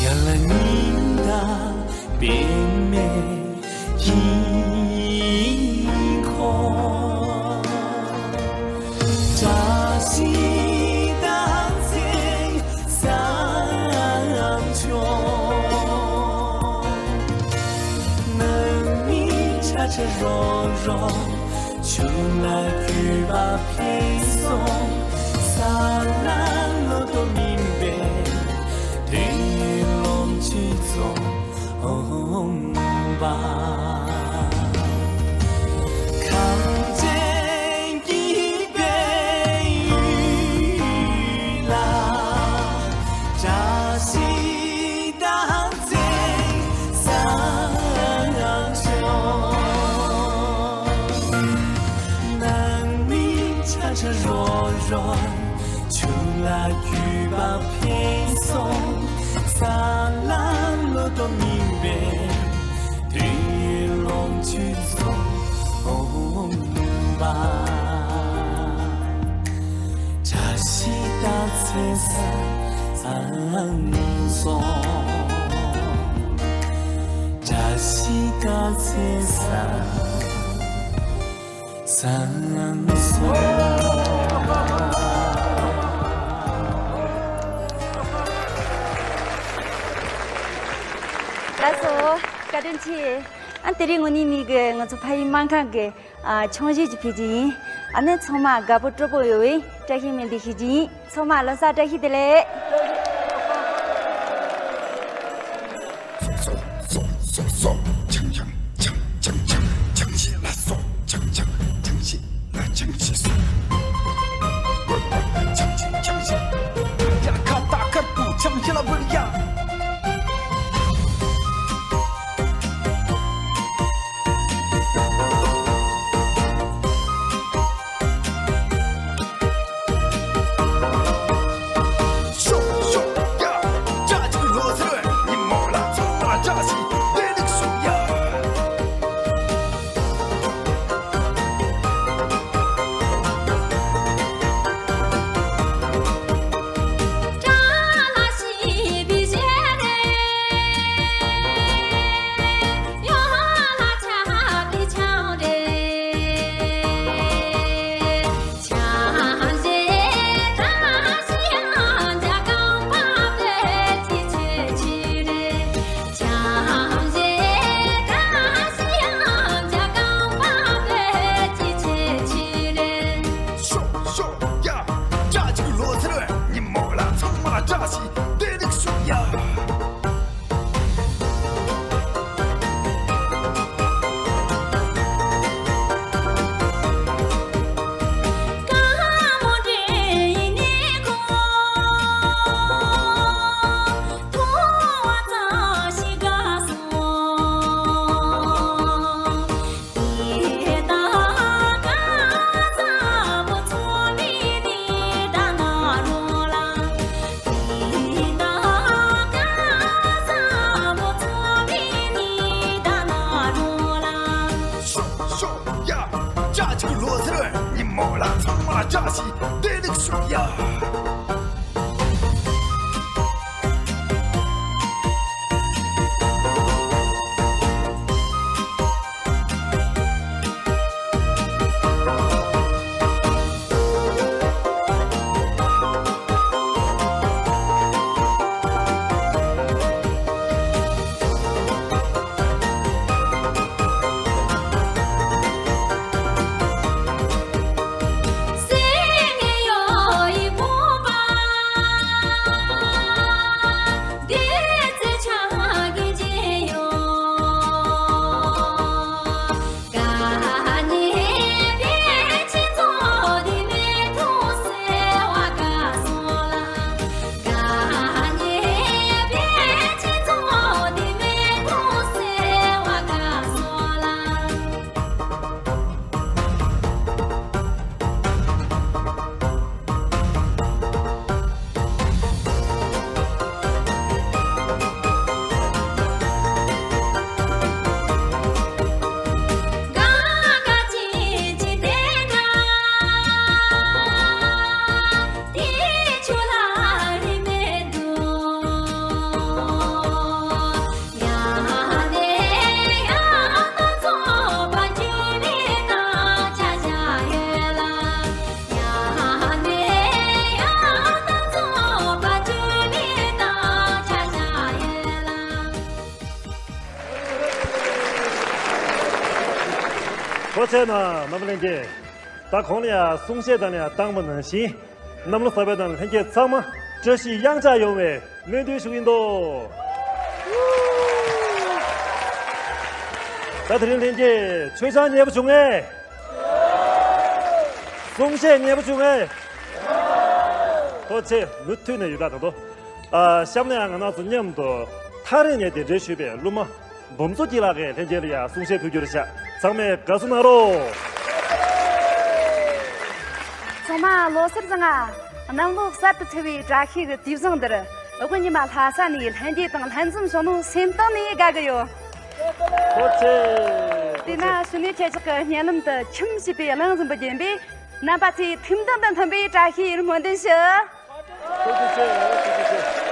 ཡར་ལ་ཉི་ཟླ་འབད་མེད་དཀྱིལ་འཁོར། བཀྲ་ཤིས་རྟགས་མཚན་བཟང་བྱུང་། ནང་མི་ཁྲ་ཁྲ་རོག་རོག་ཆུ་ལ་གུས་པ་འཕེལ་སོང་། ས་ལ་ལོ་ཏོག་སྨིན་པའི་དོན་ལོངས་སྤྱོད་རྫོགས། ཨོཾ་བ། གངས་ཅན་སྐྱིད་པའི་ཡུལ་ལ། བཀྲ་ཤིས་རྟགས་མཚན་བཟང་བྱུང་། ནང་མི་ཁྲ་ཁྲ་རོག་རོག་ཆུ་ལ་གུས་པ་འཕེལ་སོང་། ས་ལ་ལོ་ཏོག་སྨིན་པའི་དོན་ལོངས་སྤྱོད་རྫོགས། ཨོཾ་བ། བཀྲ་ཤིས་རྟགས་མཚན་བཟང་སོང་། བཀྲ་ཤིས་རྟགས་མཚན་བཟང་། བཟང་སོང་། ལགས་སོ། བཀའ་དྲིན་ཆེ། ཨ་དེ་རིང་ངོ་ནི་ནི་གི་ང་ཚོ་ཕ་ཡུལ་སྨར་ཁམས་ཀྱི་ཨ་ཆུང་བཞིན་གྱི་ཕེབས་ཀྱི་ཡིན། ཨ་ནི་ཚང་མ་དགའ་པོ་སྤྲོ་པོ་ཡོད་པའི་བཀྲ་ཤིས་སྨོན་འདུན་ཞུ་གི་ཡིན། ཚང་མ་ལོ་གསར་བཀྲ་ཤིས་བདེ་ལེགས། ཁོ་རང་ཚང་མ་བཅར་ཞིག་བདེ་ལེགས་ཞུ་ཡ། ཐུགས་རྗེ་ཆེ་གནང་། རྣམ་པ་ལྷན་རྒྱས། ད་གོང་ལ་ཡང་གསུང་བཤད་དང་ཡང་བཏང་བ་ནང་བཞིན། གནམ་ལོ་གསར་པའི་ནང་ལྷན་རྒྱས་ཚང་མ་བཀྲ་ཤིས་གཡང་ཆགས་ཡོང་བའི་སྨོན་འདུན་ཞུ་གི་ཡིན་དོ། ད་དེ་རིང་ལྷན་རྒྱས་མཆོད་ཆང་མཉེས་པོ་བྱུང་ངས། གསུང་བཤད་མཉེས་པོ་བྱུང་ངས། ཐུགས་རྗེ་ཆེ། མུ་མཐུད་ནས་ཡོད་ད་ད་དོ། ཨ། གཤམ་ནས་ཡང་ང་རང་ཚོ་མཉམ་དུ་ཐག་རིང་ནས་གདན་འདྲེན་ཞུས་པའི་སློབ་མ་འབུམ་མཚོ་སྐྱིད་ལགས་ཀྱིས་ལྷན་རྒྱས་ལ་ཡང་གསུང་བཤད་ཕུལ་རྒྱུ་རེད་ཤག་ཚང་མས་དགའ་བསུ་གནང་རོགས། ཚང་མ་ལོ་གསར་བཟང་ང་། གནམ་ལོ་གསར་དུ་ཚེས་པའི་བཀྲ་ཤིས་ཀྱི་དུས་བཟང་འདིར། དབུ་ཉི་མ་ལྷ་ས་ནས་ལྷན་རྒྱས་དང་ལྷན་འཛོམས་བྱུང་ནོ་སེམས་གཏིང་ནས་དགའ་གི་ཡོད། ཐུགས་རྗེ་ཆེ། དེས་ན་ཕྱི་ནས་ཁྱེད་ཅག་གི་སྙན་ལམ་དུ་ཁྱིམ་ཞེས་པའི་གླེང་ཟིན་པ་རྒྱན་པས། རྣམ་པ་ཚོས་ཐུགས་འདུན་དང་མཐུན་པའི་བཀྲ་ཤིས་སྨོན་འདུན་ཞུ། ཐུགས་རྗེ་ཆེ། ཐུགས་རྗེ་ཆེ།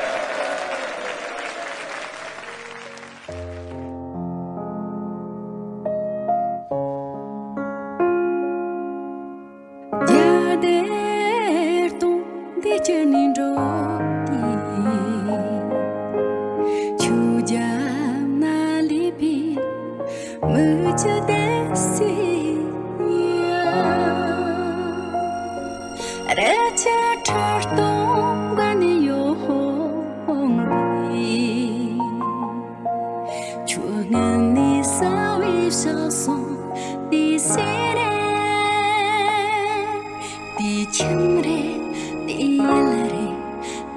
རྒྱ་དེར་སྟོང་དེ་ཅི་ནས་འགྲོ་དེ། ཆུ་རྒྱབ་ན་ལུས་པའི་མི་ཅི་དེ་སི་ཡ། རེ་ཆ་ཁྲ་སྟོང་ག་ནས་ཡོང་དེ། ཆུ་སྔུན་ནས་ས་བའི་ཕྱོགས་སོང་དེ་སེ་རེད། དེ་ཁྱིམ་རེད། དེ་ཡུལ་རེད།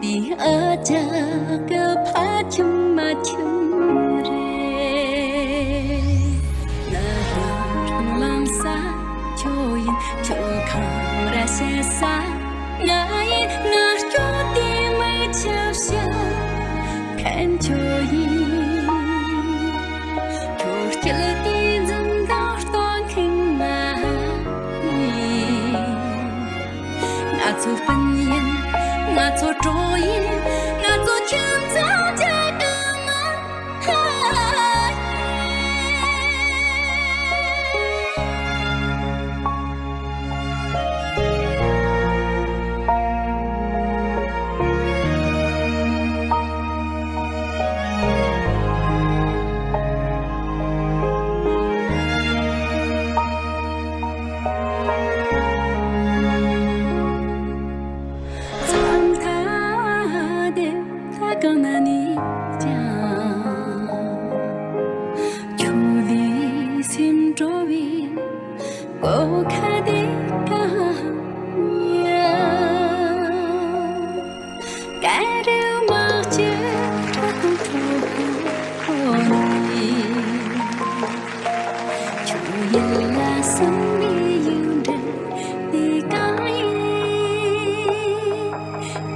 དེ་ཨ་ཅག་གི་ཕ་ཁྱིམ་མ་ཁྱིམ་རེད། ན་ཧ་རང་ལམ་ས་ཁྱོད་ཡིན། ཁྱོད་ཁང་ར་བཤད་ས། ང་ཡིན་ང་སྐྱོ་དེ་མི་ཆབ་ཤ་ཁན་ཁྱོད་ཡིན། ཁྱོད་སྐྱིད་དེ་འཛུམ་མདངས་སྟོན་མཁན་ང་ཡིན། ང་ཚོ་སྤུན་ཡིན། ང་ཚོ་གྲོགས་ཡིན། ང་ཚོ་ཁྱིམ་ཚང་རྒྱ་དུ་མ། ད་གང་ན་ནི་ཀྱང་ཁྱོད་ལས་སེམས་འགྲོ་བའི་གོ་ཁ་དེ་གང་ཡང་ཀ་རུ་མ་ཅི་ཁྲོ་ཐུང་ཁྲོ་ཁོ་ནི། ཁྱོད་ཡིད་ལ་བསམ་པའི་ཡུལ་འདྲ་དེ་གང་ཡིན།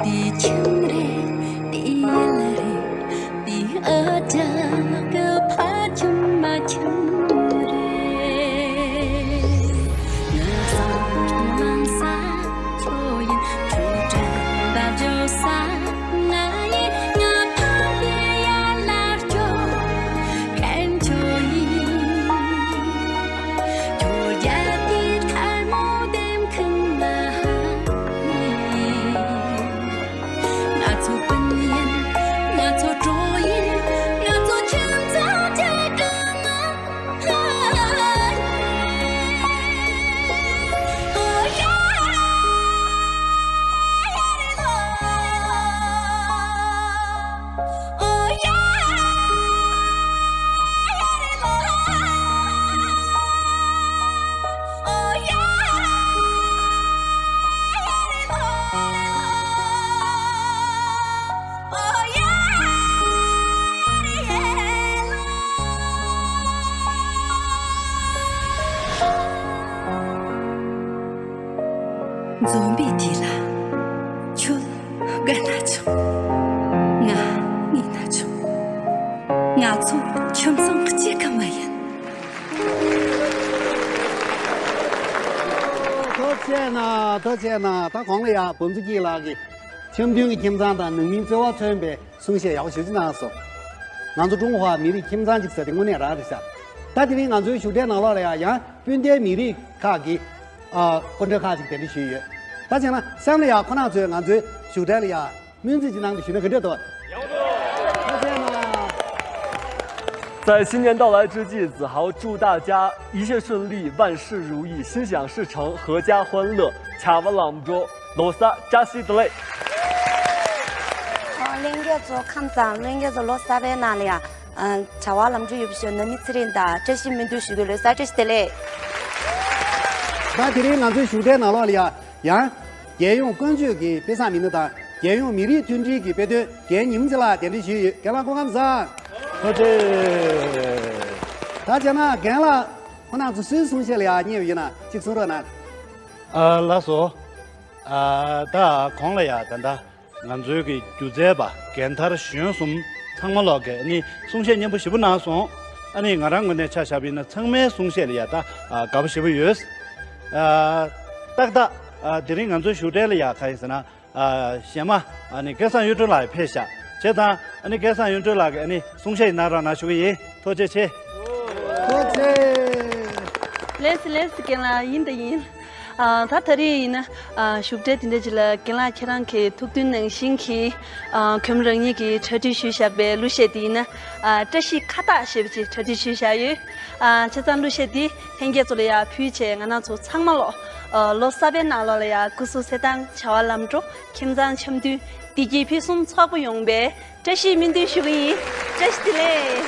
དེ་ཁྱིམ་རེད། དེ་ཡུལ་རེད། དེ་ཨ་ཅག་གི་ཕ་ཁྱིམ་མ་ཁྱིམ་རེད། ང་བསམ་ན་ འཛོམས་པའི་དུས་ལ། ཁྱོད་དགའ་ན་ཆོག་ང་ངུས་ན་ཆོག་ང་ཚོ་ཁྱིམ་ཚང་གཅིག་གི་མི་ཡིན། ཐུགས་རྗེ་གནང་། ཐུགས་རྗེ་གནང་། ད་གོང་ལ་ཡ་བུམ་ཚུ་སྐྱིད་ལགས་ཀྱིས་འཆམ་མཐུན་གྱི་ཁྱིམ་ཚང་དང་ནང་མིའི་བརྩེ་བ་མཚོན་པའི་གསུང་བཤད་ཡག་པོ་ཞེ་པོ་ཅིག་གནང་སོང་། ང་ཚོ་ཀྲུང་ཧྭ་མི་རིགས་ཁྱིམ་ཚང་གཅིག་ཟེར་དེ་དངོས་གནས་རང་རེད་ཤག་ད་དེ་རིང་ང་ཚོའི་བཞུགས་གྲལ་ནང་ལོགས་ལ་ཡ་ཡང་སྤུན་ཟླའི་མི་རིགས་ཁག་གི་ཨ་སྐུ་མགྲོན་ཁག་ཅིག་གདན་འདྲེན་ཞུས་ཡོད། ད་བྱས་ན་གཤམ་ལ་ཡ་ཁོ་རང་ཚོས་ང་ཚོའི་བཞུགས་གྲལ་ལ་ཡ་སྨོན་ཚིག་ཅིག་གནང་དུ་ཞུས་ན་ག་འདྲ་འདུག་ཐུགས་རྗེ་གནང་། 在新年到来之际，子豪祝大家一切顺利，万事如意，心想事成，阖家欢乐。 བྱ་བ་ལམ་འགྲོ། ལོ་གསར་བཀྲ་ཤིས་བདེ་ལེགས། ཨ། ལྷན་རྒྱས་ཚོ་ཁམས་བཟང་། ལྷན་རྒྱས་ཚོ་ལོ་གསར་པའི་ནང་ལ་ཡང་། ཨ། བྱ་བ་ལམ་འགྲོ་ཡོད་པ་ཞིག་ནང་མི་ཚེ་རིང་དང་བཀྲ་ཤིས་སྨོན་འདུན་ཞུ་རྒྱུ། ལོ་གསར་བཀྲ་ཤིས་བདེ་ལེགས། ད་དེ་རིང་ང་ཚོའི་བཞུགས་གྲལ་ནང་ལོགས་ལ་ཡང་། ཡང་། རྒྱལ་ཡོངས་ཀུན་སྤྱོད་ཀྱི་དཔེ་བཟང་མི་སྣ་དང་རྒྱལ་ཡོངས་མི་རིགས་མཐུན་སྒྲིལ་གྱི་དཔེ་སྟོན་རྒན་ཉི་མ་རྩེ་ལགས་གདན་འདྲེན་ཞུས་ཡོད། རྒན་ལགས་སྐུ་ཁམས་བཟང་། ཐུགས་རྗེ་ཆེ། ད་བྱས་ན་རྒན་ལགས་ཁོང་རྣམ་ཚོ་སུའི་གསུང་བཤད་ལ་ཡང་མཉེས་པ་ཡོད་ན་གཅིག་གསུང་རོགས་གནང་། ཨ། ལགས་སོ། ཨ། ད་གོང་ལ་ཡ་ད་ལྟ་ང་ཚོའི་གི་སྒྱུ་རྩལ་པ་རྒན་དར་གཞོན་གསུམ་ཚང་མ་ལོག་གིས་ཨ་ནི་གསུང་བཤད་སྙན་པོ་ཞེ་པོ་གནང་སོང་། ཨ་ནི་ང་རང་ངོས་ནས་ཆ་བཞག་པ་ཡིན་ན་ཚང་མའི་གསུང་བཤད་ལ་ཡ་ད་ཨ་དགའ་པོ་ཞེ་པོ་ཡོད། ཨ། ཏག་ཏག་ཨ། དེ་རིང་ང་ཚོའི་བཞུགས་གྲལ་ལ་ཡ་ག་ཡིན་ཟེར་ན། ཨ། གཞས་མ་ཨ་ནི་སྐལ་བཟང་གཡུ་སྒྲོན་ལགས་ཕེབས་ཤག་བྱས་ཙང་ཨ་ནི་སྐལ་བཟང་གཡུ་སྒྲོན་ལགས་ཀྱིས་ཨ་ནི་གསུང་བཤད་གནང་རོགས་གནང་ཞུ་གི་ཡིན། ཐུགས་རྗེ་ཆེ། ཐུགས་རྗེ་ཆེ། ལགས་སོ་ལགས་སོ། རྒན་ལགས། ཡིན་དང་ཡིན། ཨ། ད་ད་རེས་ཡིན་ན། ཨ། བཞུགས་གྲལ་དེ་འདྲ་ཅིག་ལ་རྒན་ལགས་ཁྱེད་རང་གི་ཐུགས་འདུན་ནང་བཞིན་གྱི། ཨ། གོང་མ་རང་ཉིད་ཀྱིས་གྲ་སྒྲིག་ཞུས་བཞག་པའི་གླུ་གཞས་དེ་ཡིན་ན། ཨ། བཀྲ་ཤིས་ཁ་བཏགས་ཞེས་པ་ཅིག་གྲ་སྒྲིག་ཞུས་བཞག་ཡོད། ཨ། བྱས་ཙང་གླུ་གཞས་འདི་ལྷན་རྒྱས་ཚོ་ལ་ཡང་ཕུལ་བྱས་ང་རང་ཚོ་ཚང་མ་ལོ། ཨ། ལོ་གསར་པའི་ནང་ལོགས་ལ་ཡང་སྐུ་གཟུགས་གསལ་ཐང་། བྱ་བ་ལམ་འགྲོ། ཁྱིམ་ཚང་འཆམ་མཐུན། བདེ་སྐྱིད་ཕུན་སུམ་ཚོགས་པ་ཡོང་བའི་བཀྲ་ཤིས་སྨོན་འདུན་ཞུ་གི་ཡིན། བཀྲ་ཤིས་བདེ་ལེགས།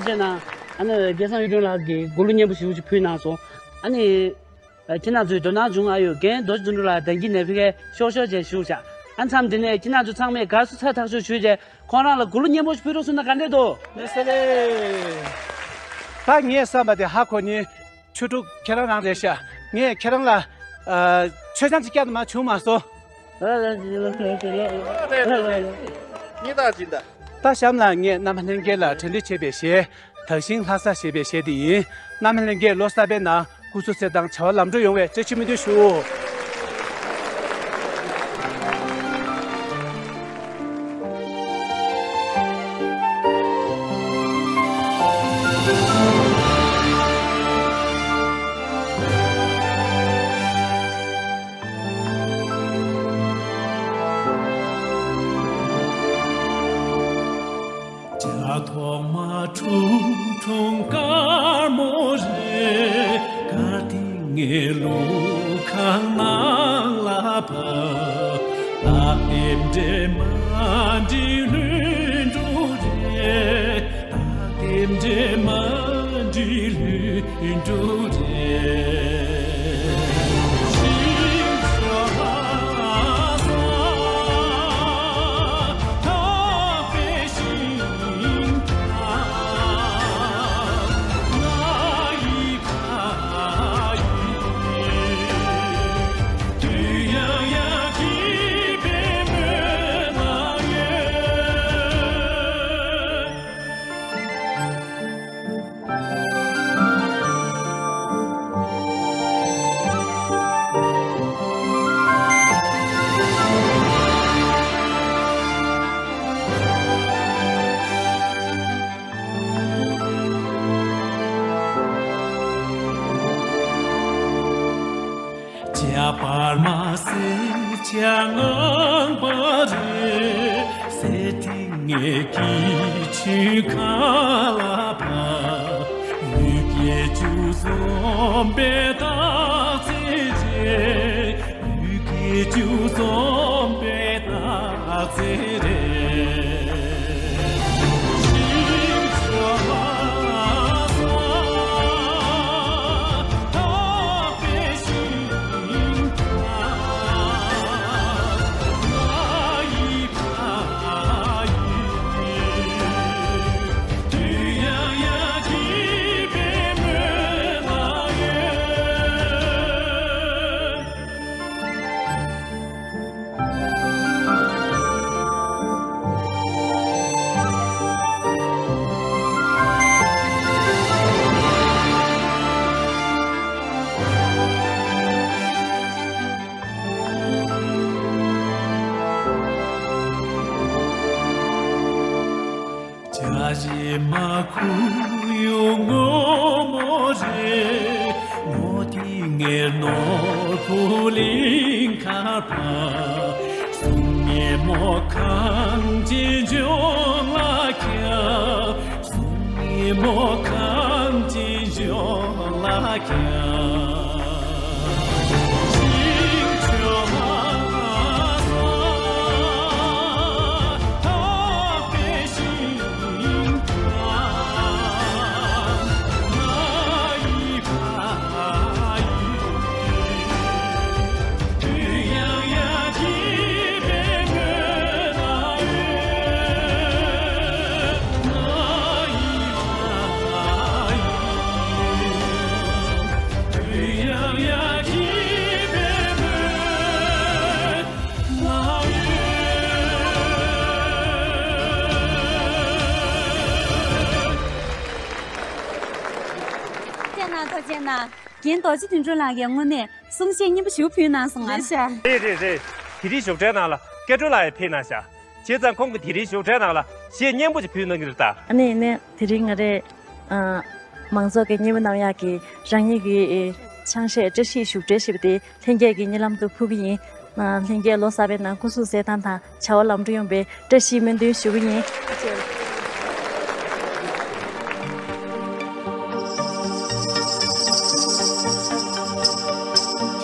བྱས་ན་ཨ་ནི་སྐལ་བཟང་གཡུ་སྒྲོན་ལགས་ཀྱིས་མགུར་གླུ་སྙན་པོ་ཞེ་པོ་ཅིག་ཕུལ་གནང་སོང་། ཨ་ནི་ཁྱེད་རང་ཚོས་དོ་སྣང་བྱུང་ཨ་ཡོད་རྒན་རྡོ་རྗེ་དོན་གྲུབ་ལགས་གདན་འཁྱིལ་ནས་ཕ་གིར་ཤོག་ཤོག་བྱས་བཞུགས་བཞག་ཨ་མཚམས་འདི་ནས་ཁྱེད་རང་ཚོ་ཚང་མས་དགའ་བསུ་ཚ་ཐག་ཆོད་ཞུས་རྗེས་ཁོང་རང་ལ་མགུར་གླུ་སྙན་པོ་ཞིག་ཕུལ་རོགས་གསུངས་ན་ག་འདྲས་འདུག་ལགས་སོ་ལགས། ད་ངས་བསམ་པ་དེ་ཧ་གོ་ནི། ཆོས་དྲུག་ཁྱེད་རང་རང་རེད་ཤག་ངས་ཁྱེད་རང་ལ་ཨ་མཆོད་ཆང་ཅིག་བསྐྱལ་ན་མ་བྱུང་མ་སོང་། རེད་རེད་རེད། ད་གཤམ་ལ་ངས་རྣམ་པ་ལྷན་རྒྱས་ལ་གྲ་སྒྲིག་བྱས་པའི་གཞས། དག་ཞིང་ལྷ་ས་ཞེས་པའི་གཞས་འདི་ཡིན། རྣམ་པ་ལྷན་རྒྱས་ལོ་གསར་པའི་ནང་སྐུ་གཟུགས་གསལ་ཐང་བྱ་བ་ལམ་འགྲོ་ཡོང་བའི་བཀྲ་ཤིས་སྨོན་འདུན་ཞུ། ཇ་ཐོག་མ་ཁྲུང་ཁྲུང་དཀར་མོ་རེད། དཀར་ཐིང་ངེ་ལུ་ཁང་ནང་ལ་བབས། སྟག་དེ་འདྲེ་མ་འདྲི་ལྷུན་གྲུབ་རེད། སྟག་དེ་འདྲེ་མ་འདྲི་ལྷུན་གྲུབ་རེད། ཤིང་ཆ་ལ་ས་ཐག་པའི་ཤིང་ཐག་ང་ཡི་ཁ་ཡི། དུས་ཡང་ཡང་སྐྱིད་པའི་སྨོན་ལམ་ཡོད། ཇ་བར་མ་སེར་ཆ་ངང་པ་རེད། སེར་ཐིང་ངེ་གི་ཆུ་ཁ་ལ་བབས། ཡུལ་སྐད་ཅུང་འཛོམས་པའི་རྟགས་མཚན་རེད། ཡུལ་སྐད་ཅུང་འཛོམས་པའི་རྟགས་མཚན་རེད། ཇ་རི་མ་ཁུ་ཡུ་ངོ་མོ་རེད། ངོ་དེ་ངེར་ནོར་བུ་གླིང་ཁ་བ། གསུང་ངེ་མོ་གངས་ཅན་ལྗོངས་ལ་ཁྱབ། གསུང་ངེ་མོ་གངས་ཅན་ལྗོངས་ལ་ཁྱབ། ཐུགས་རྗེ་གནང་། ཐུགས་རྗེ་གནང་། རྒན་རྡོ་རྗེ་དོན་གྲུབ་ལགས་ཀྱིས་དངོས་གནས་གསུང་བཤད་སྙན་པོ་ཞིག་ཕུལ་གནང་སོང་ང་། རེད་ཤག་རེད་རེད་རེད། དེ་རིང་བཞུགས་གྲལ་ནང་ལ་སྐལ་སྒྲོན་ལགས་ཡང་ཕེབས་གནང་ཤག་བྱས་ཙང་ཁོང་གིས་དེ་རིང་བཞུགས་གྲལ་ནང་ལ་གཞས་སྙན་པོ་ཞིག་ཕུལ་གནང་གི་རེད་ད། ཨ་ནི་ནི་དེ་རིང་ང་རེ་ཨ་མང་ཚོགས་ཀྱི་སྙན་མོ་གནང་ཡག་གི་རང་ཉིད་ཀྱི་ཨེ་ཆང་གཞས་བཀྲ་ཤིས་བཞུགས་གྲལ་ཞེས་པ་དེ་ལྷན་རྒྱས་ཀྱི་སྙན་ལམ་དུ་ཕུལ་གྱི་ཡིན། ལྷན་རྒྱས་ལོ་གསར་པའི་ནང་སྐུ་གཟུགས་གསལ་ཐང་དང་བྱ་བ་ལམ་འགྲོ་ཡོང་བའི་བཀྲ་ཤིས་སྨོན་འདུན་ཞུ་གི་ཡིན། དེ་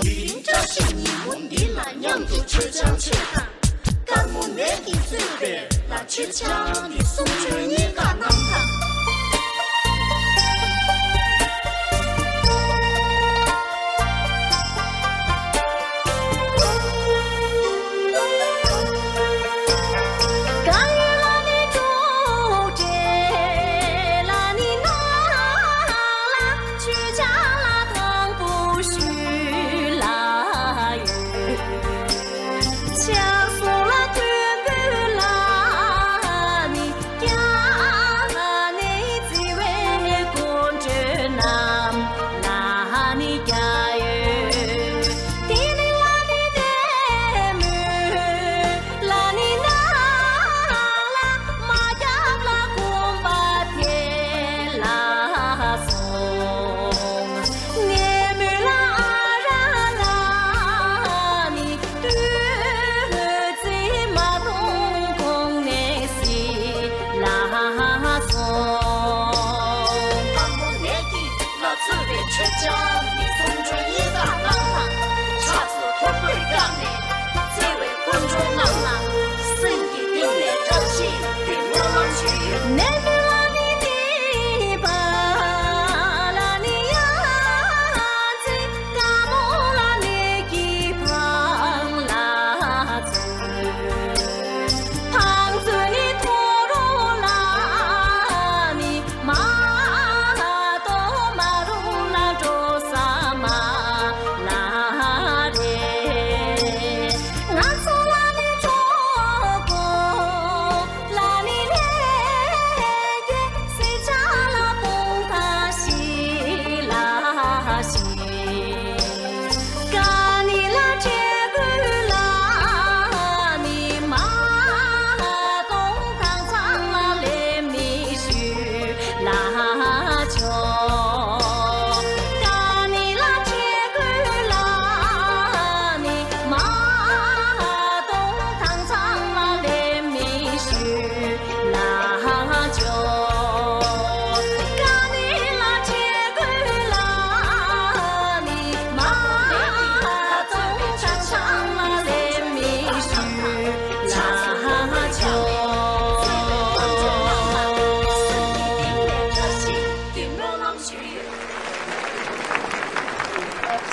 རིང་བཀྲ་ཤིས་ཉིན་མོ་འདི་ལ་མཉམ་དུ་མཆོད་ཆང་མཆོད་དང་། དཀར་མོ་ནས་ཀྱིས་གཙོས་པའི་ལ་མཆོད་ཆང་གི་གསུང་ཆོས་གཉིས་ཀ་གནང་དང་།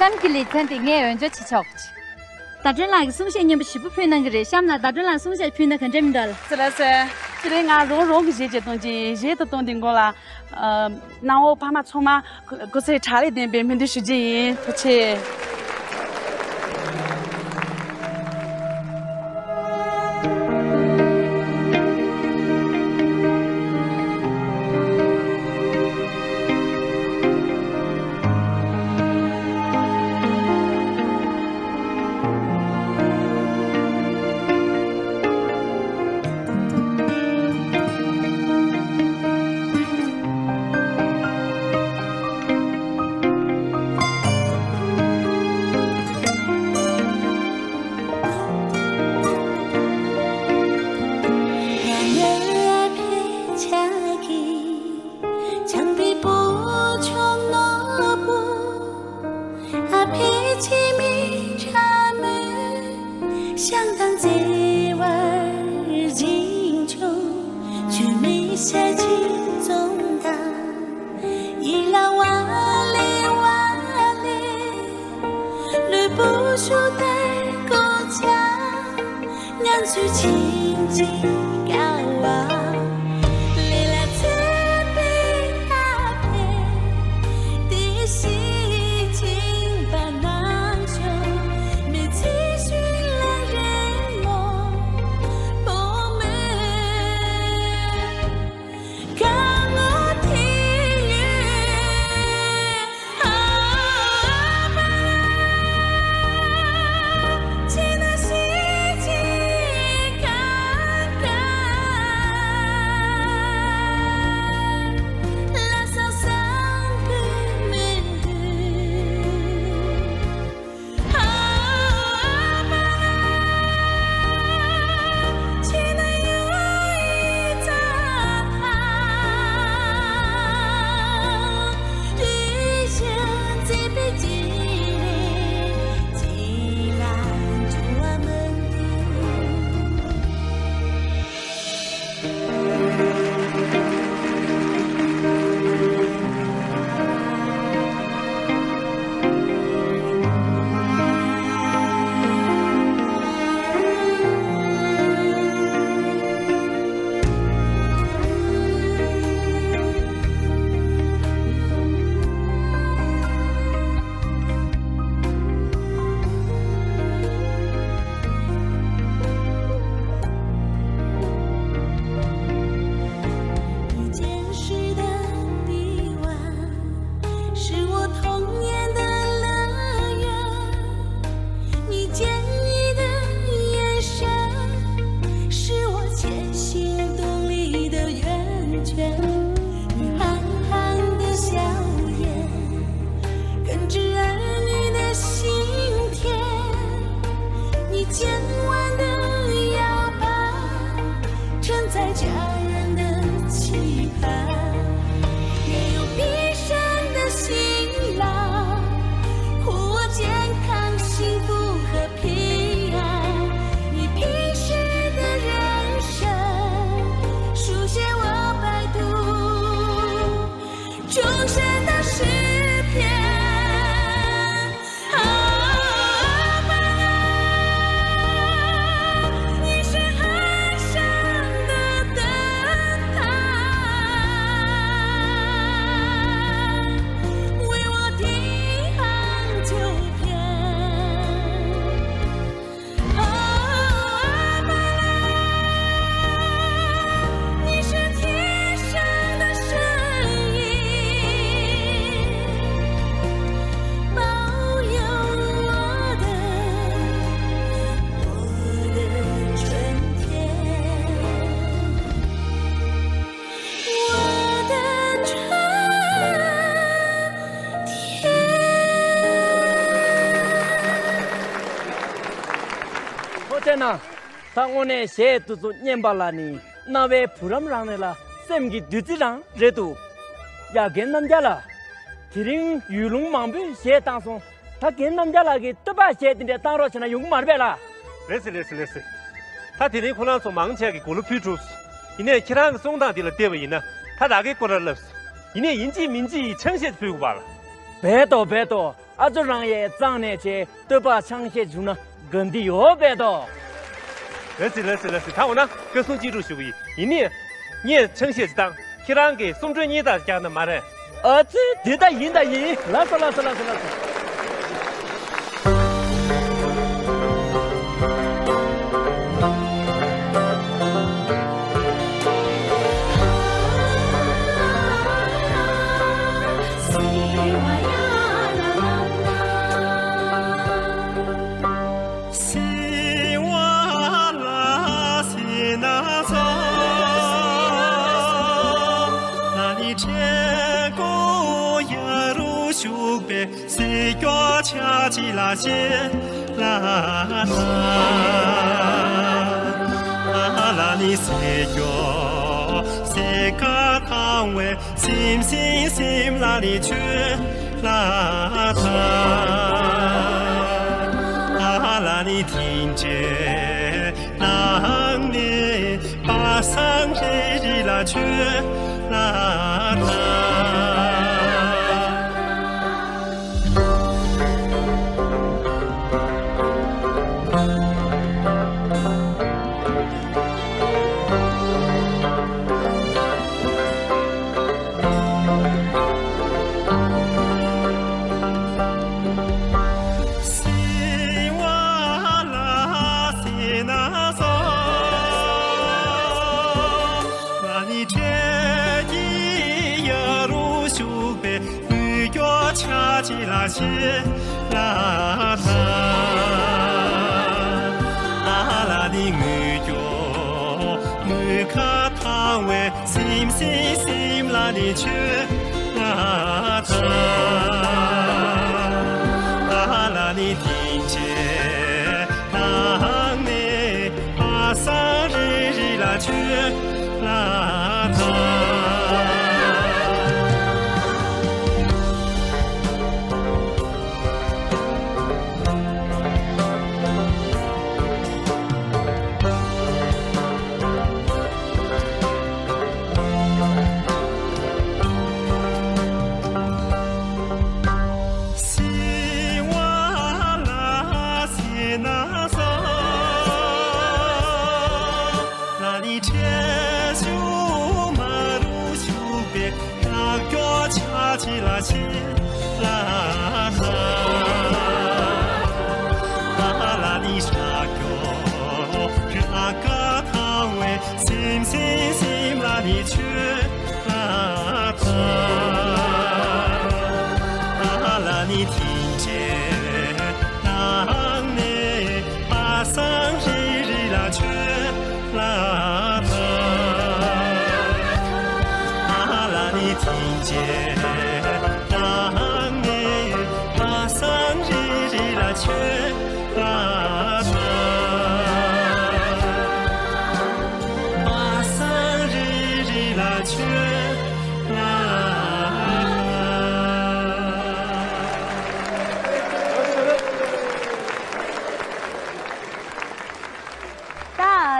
གཤམ་གྱི་ལེ་ཚན་དེ་ངས་འོས་སྦྱོར་བྱེད་ཆོག་ཟླ་སྒྲོན་ལགས་ཀྱིས་གསུང་བཤད་སྙན་པོ་ཞེ་པོ་ཕུལ་གནང་གི་རེད། གཤམ་ལ་ཟླ་སྒྲོན་ལགས་གསུང་བཤད་ཕུལ་ན་ག་འདྲ་མི་འདྲ་ལ། ཙི་ལ་སེ། དེ་རིང་ང་རང་རང་གི་གཞས་ཅིག་གཏོང་གི་ཡིན། གཞས་དེ་གཏོང་དུས་སྒང་ལ། ཨ། གནམ་འོག་ཕ་མ་ཚང་མ་སྐུ་སྐུ་ཚེ་བག་ལེབ་ལྡན་པའི་སྨོན་འདུན་ཞུ་རྒྱུ་ཡིན། ཐུགས་རྗེ་ཆེ། ན། ད་དངོས་གནས་གཞས་དེ་ཚོ་སྙན་པ་ལ་ནི་རྣ་བའི་བུ་རམ་རང་རེད་ལ་སེམས་ཀྱི་བདུད་རྩི་རང་རེད་འདུག་ཡ་རྒན་རྣམ་རྒྱལ་ལགས། དེ་རིང་ཡུལ་ལུང་མང་པོའི་གཞས་བཏང་སོང་། ད་རྒན་རྣམ་རྒྱལ་ལགས་ཀྱིས་བསྟོད་པ་གཞས་དེ་འདྲ་བཏང་རོགས་བྱས་ན་ཡོང་གི་མ་རེད་པས་ལགས། ལེགས་སེ་ལེགས་སེ་ལེགས་སེ། ད་དེ་རིང་ཁོ་རང་ཚོ་མང་ཆེ་གིས་གོ་ལ་ཕུལ་གྲུབ། ཡིན་ནའི་ཁྱེད་རང་གི་གསུང་སྟངས་འདི་ལ་བལྟས་པ་ཡིན་ན་ད་རང་གིས་སྐོར་ར་ལབ་སོང་། ཡིན་ནའི་ཡིན་གཅིག་མིན་གཅིག་ཆང་གཞས་ཕུལ་དགོས་པ་ལ། བས་ཏོ་བས་ཏོ། ཨ་ཅོ་རང་ཡས་གཙང་ནས་ཆེ་བསྟོད་པ་ཆང་གཞས་བྱུང་ན་དགའ་འདི་ཡོད་པས་དོ། ལགས་སེ་ལགས་སེ་ལགས་སེ། ད་འོ་ན་བཀའ་གསུང་ཅི་སྒྲུབ་ཞུ་གི་ཡིན། ཡིན་ནི། ངས་ཆང་གཞས་ཅིག་བཏང་། ཁྱེད་རང་གིས་གསུང་སྒྲོས་གཉིས་དང་རྒྱག་ན་མ་རེད། ཨ་ཙི། དེ་ད་ཡིན་ད་ཡིན། ལགས་སོ་ལགས་སོ་ལགས་སོ་ལགས་སོ།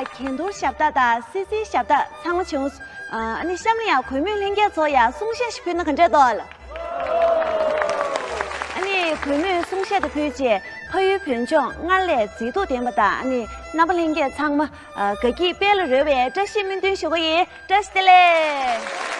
ད་གྱེན་ཐུར་ཞབས་བཏགས་དང་སི་སིའི་ཞབས་བཏགས་ཚང་མ་བྱུང་། ཨ་ནི་གཤམ་ལ་ཡང་གུས་མོས་ལྷན་རྒྱས་ཚོ་ཡང་གསུང་བཤད་ཞིག་ཕུལ་ན་ག་འདྲས་འདུག་ལགས། ཨ་ནི་གུས་མོས་གསུང་བཤད་དེ་ཕུལ་རྗེས་ཕ་ཡུལ་བོད་ལྗོངས་སྔར་ལས་མཛེས་སྡུག་ལྡན་པ་དང་ཨ་ནི་རྣམ་པ་ལྷན་རྒྱས་ཚང་མ་དགའ་སྐྱིད་དཔལ་ལ་རོལ་བའི་བཀྲ་ཤིས་སྨོན་འདུན་ཞུ་གི་ཡིན། བཀྲ་ཤིས་བདེ་ལེགས།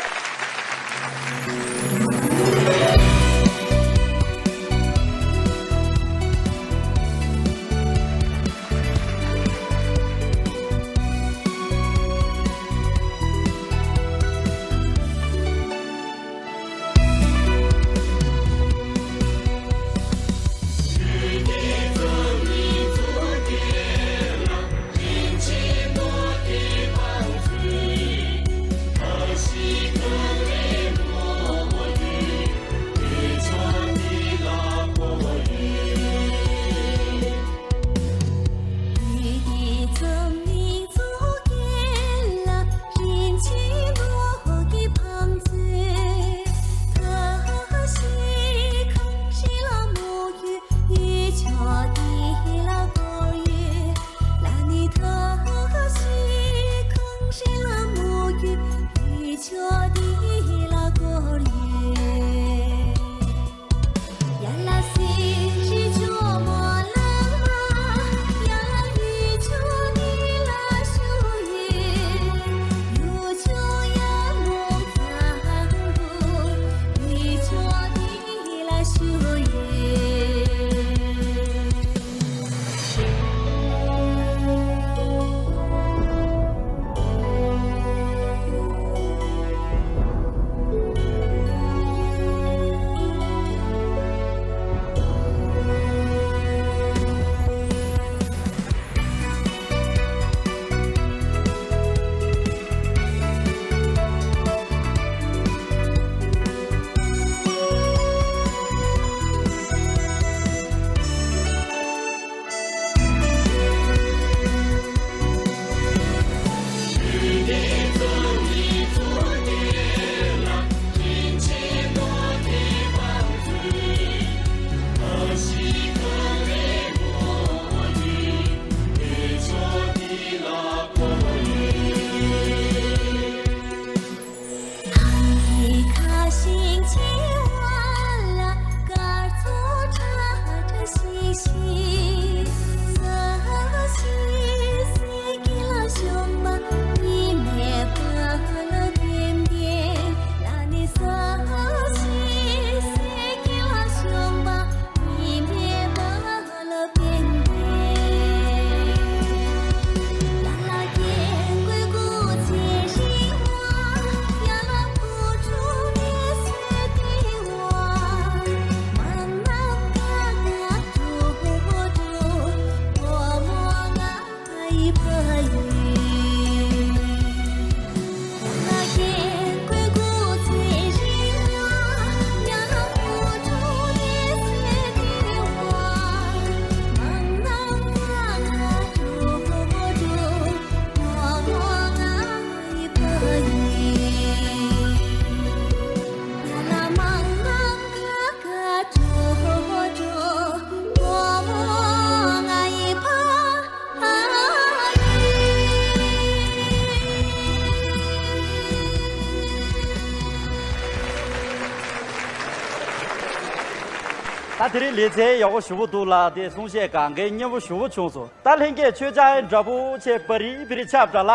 ད་དེ་རིང་ལེ་ཚན་ཡག་པོ་ཞེ་པོ་འདུག་ལ། དེ་གསུང་བཤད་གང་གའི་སྙན་པོ་ཞེ་པོ་བྱུང་སོང་། ད་ལྷན་རྒྱས་ཆོས་ཆ་ཨེ་འདྲ་པོ་ཆེ་པ་རི་པི་རི་ཆབ་འདྲ་ལ།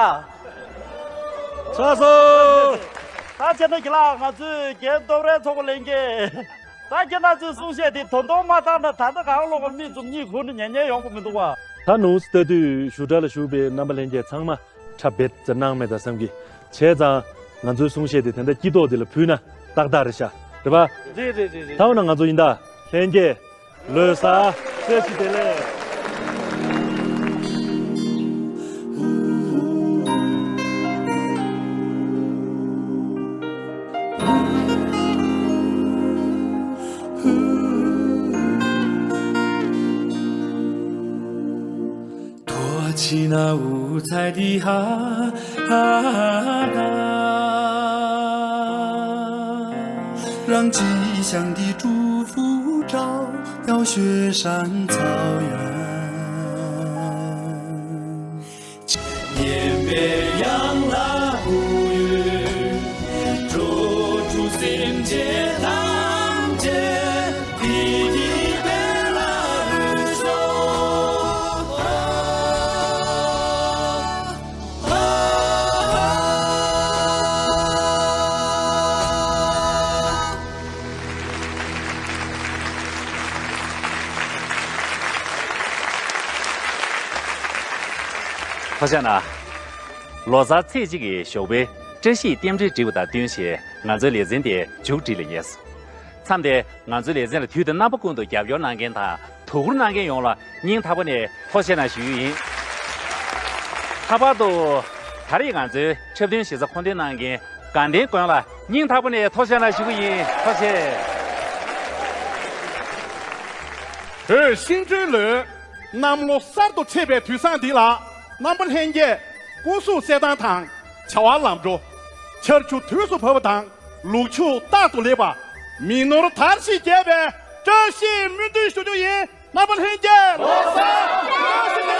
ཆགས་སོང་། ད་བྱས་ན་གི་ལ་ང་ཚོས་རྒན་སྟོབས་རའི་ཚོགས་པ་ལྷན་རྒྱས། ད་ཁྱེད་རང་ཚོའི་གསུང་བཤད་དེ་ད་དུང་མ་བཏང་ན། ད་ལྟ་གང་ལོག་གི་མི་ཚོ་གཉིད་ཁུག་ནས་ཉན་ཉན་ཡོང་གི་མི་འདུག་བ། ད་ནུས་ལྟ་དུས་བཞུགས་གྲལ་ལ་བཞུགས་པའི་རྣམ་པ་ལྷན་རྒྱས་ཚང་མ་འཁྲབ་བེད་ཙམ་གནང་མེད་ད་བསམ་གི། བྱས་ཙང་ང་ཚོའི་གསུང་བཤད་དེ་དེ་འདྲ་སྐྱིད་ཏོག་དེ་ལ་ཕུལ་ན་ཏག་ཏག་རེད་ཤག་རེད་པ། རེད་རེད་རེད་རེད། ད་འོ་ན་ང་ཚོ་ཡིན་ད་ལྷན་རྒྱས། ལོ་གསར་བཀྲ་ཤིས་བདེ་ལེགས། ཐུགས་རྗེ་གནང་། ལོ་གསར་ཚེས་གཅིག་གི་ཞོགས་པའི་བཀྲ་ཤིས་རྟེན་འབྲེལ་བསྒྲིགས་པ་དང་བསྟུན་བྱས། ང་ཚོའི་ལེ་ཚན་དེ་མཇུག་སྒྲིལ་ལ་ཉེ་སོང་། མཚམས་དེ་ང་ཚོའི་ལེ་ཚན་ལ་དུས་དང་རྣམ་པ་ཀུན་ཏུ་རྒྱབ་སྐྱོར་གནང་མཁན་དང་དོ་ཁུར་གནང་མཁན་ཡོངས་ལ་སྙིང་ཐག་པ་ནས་ཐུགས་རྗེ་གནང་ཞུ་རྒྱུ་ཡིན། ལྷག་པར་དུ་ད་རེས་ང་ཚོའི་འཁྲབ་སྟོན་གཞི་རྩ་མཁོ་འདོན་གནང་མཁན་དགའ་ལྡན་དགོན་ལ་སྙིང་ཐག་པ་ནས་ཐུགས་རྗེ་གནང་ཞུ་གི་ཡིན། ཐུགས་རྗེ་ཆེ། བོད་ཤིང་འབྲུག་ལོའི་གནམ་ལོ་གསར་དུ་འཁྲིད་པའི་དུས་བཟང་འདི་ལ། རྣམ་པ་ལྷན་རྒྱས་སྐུ་གཟུགས་གསལ་ཐང་དང་བྱ་བ་ལམ་འགྲོ། ཆར་ཆུ་དུས་སུ་བབས་པ་དང་ལུག་ཕྱུགས་རྟག་ཏུ་ལེགས་པ། མི་ནོར་དར་ཞིང་རྒྱས་པའི་བཀྲ་ཤིས་སྨོན་འདུན་ཞུ་རྒྱུ་ཡིན། རྣམ་པ་ལྷན་རྒྱས་ལོ་གསར་བཀྲ་ཤིས་བདེ་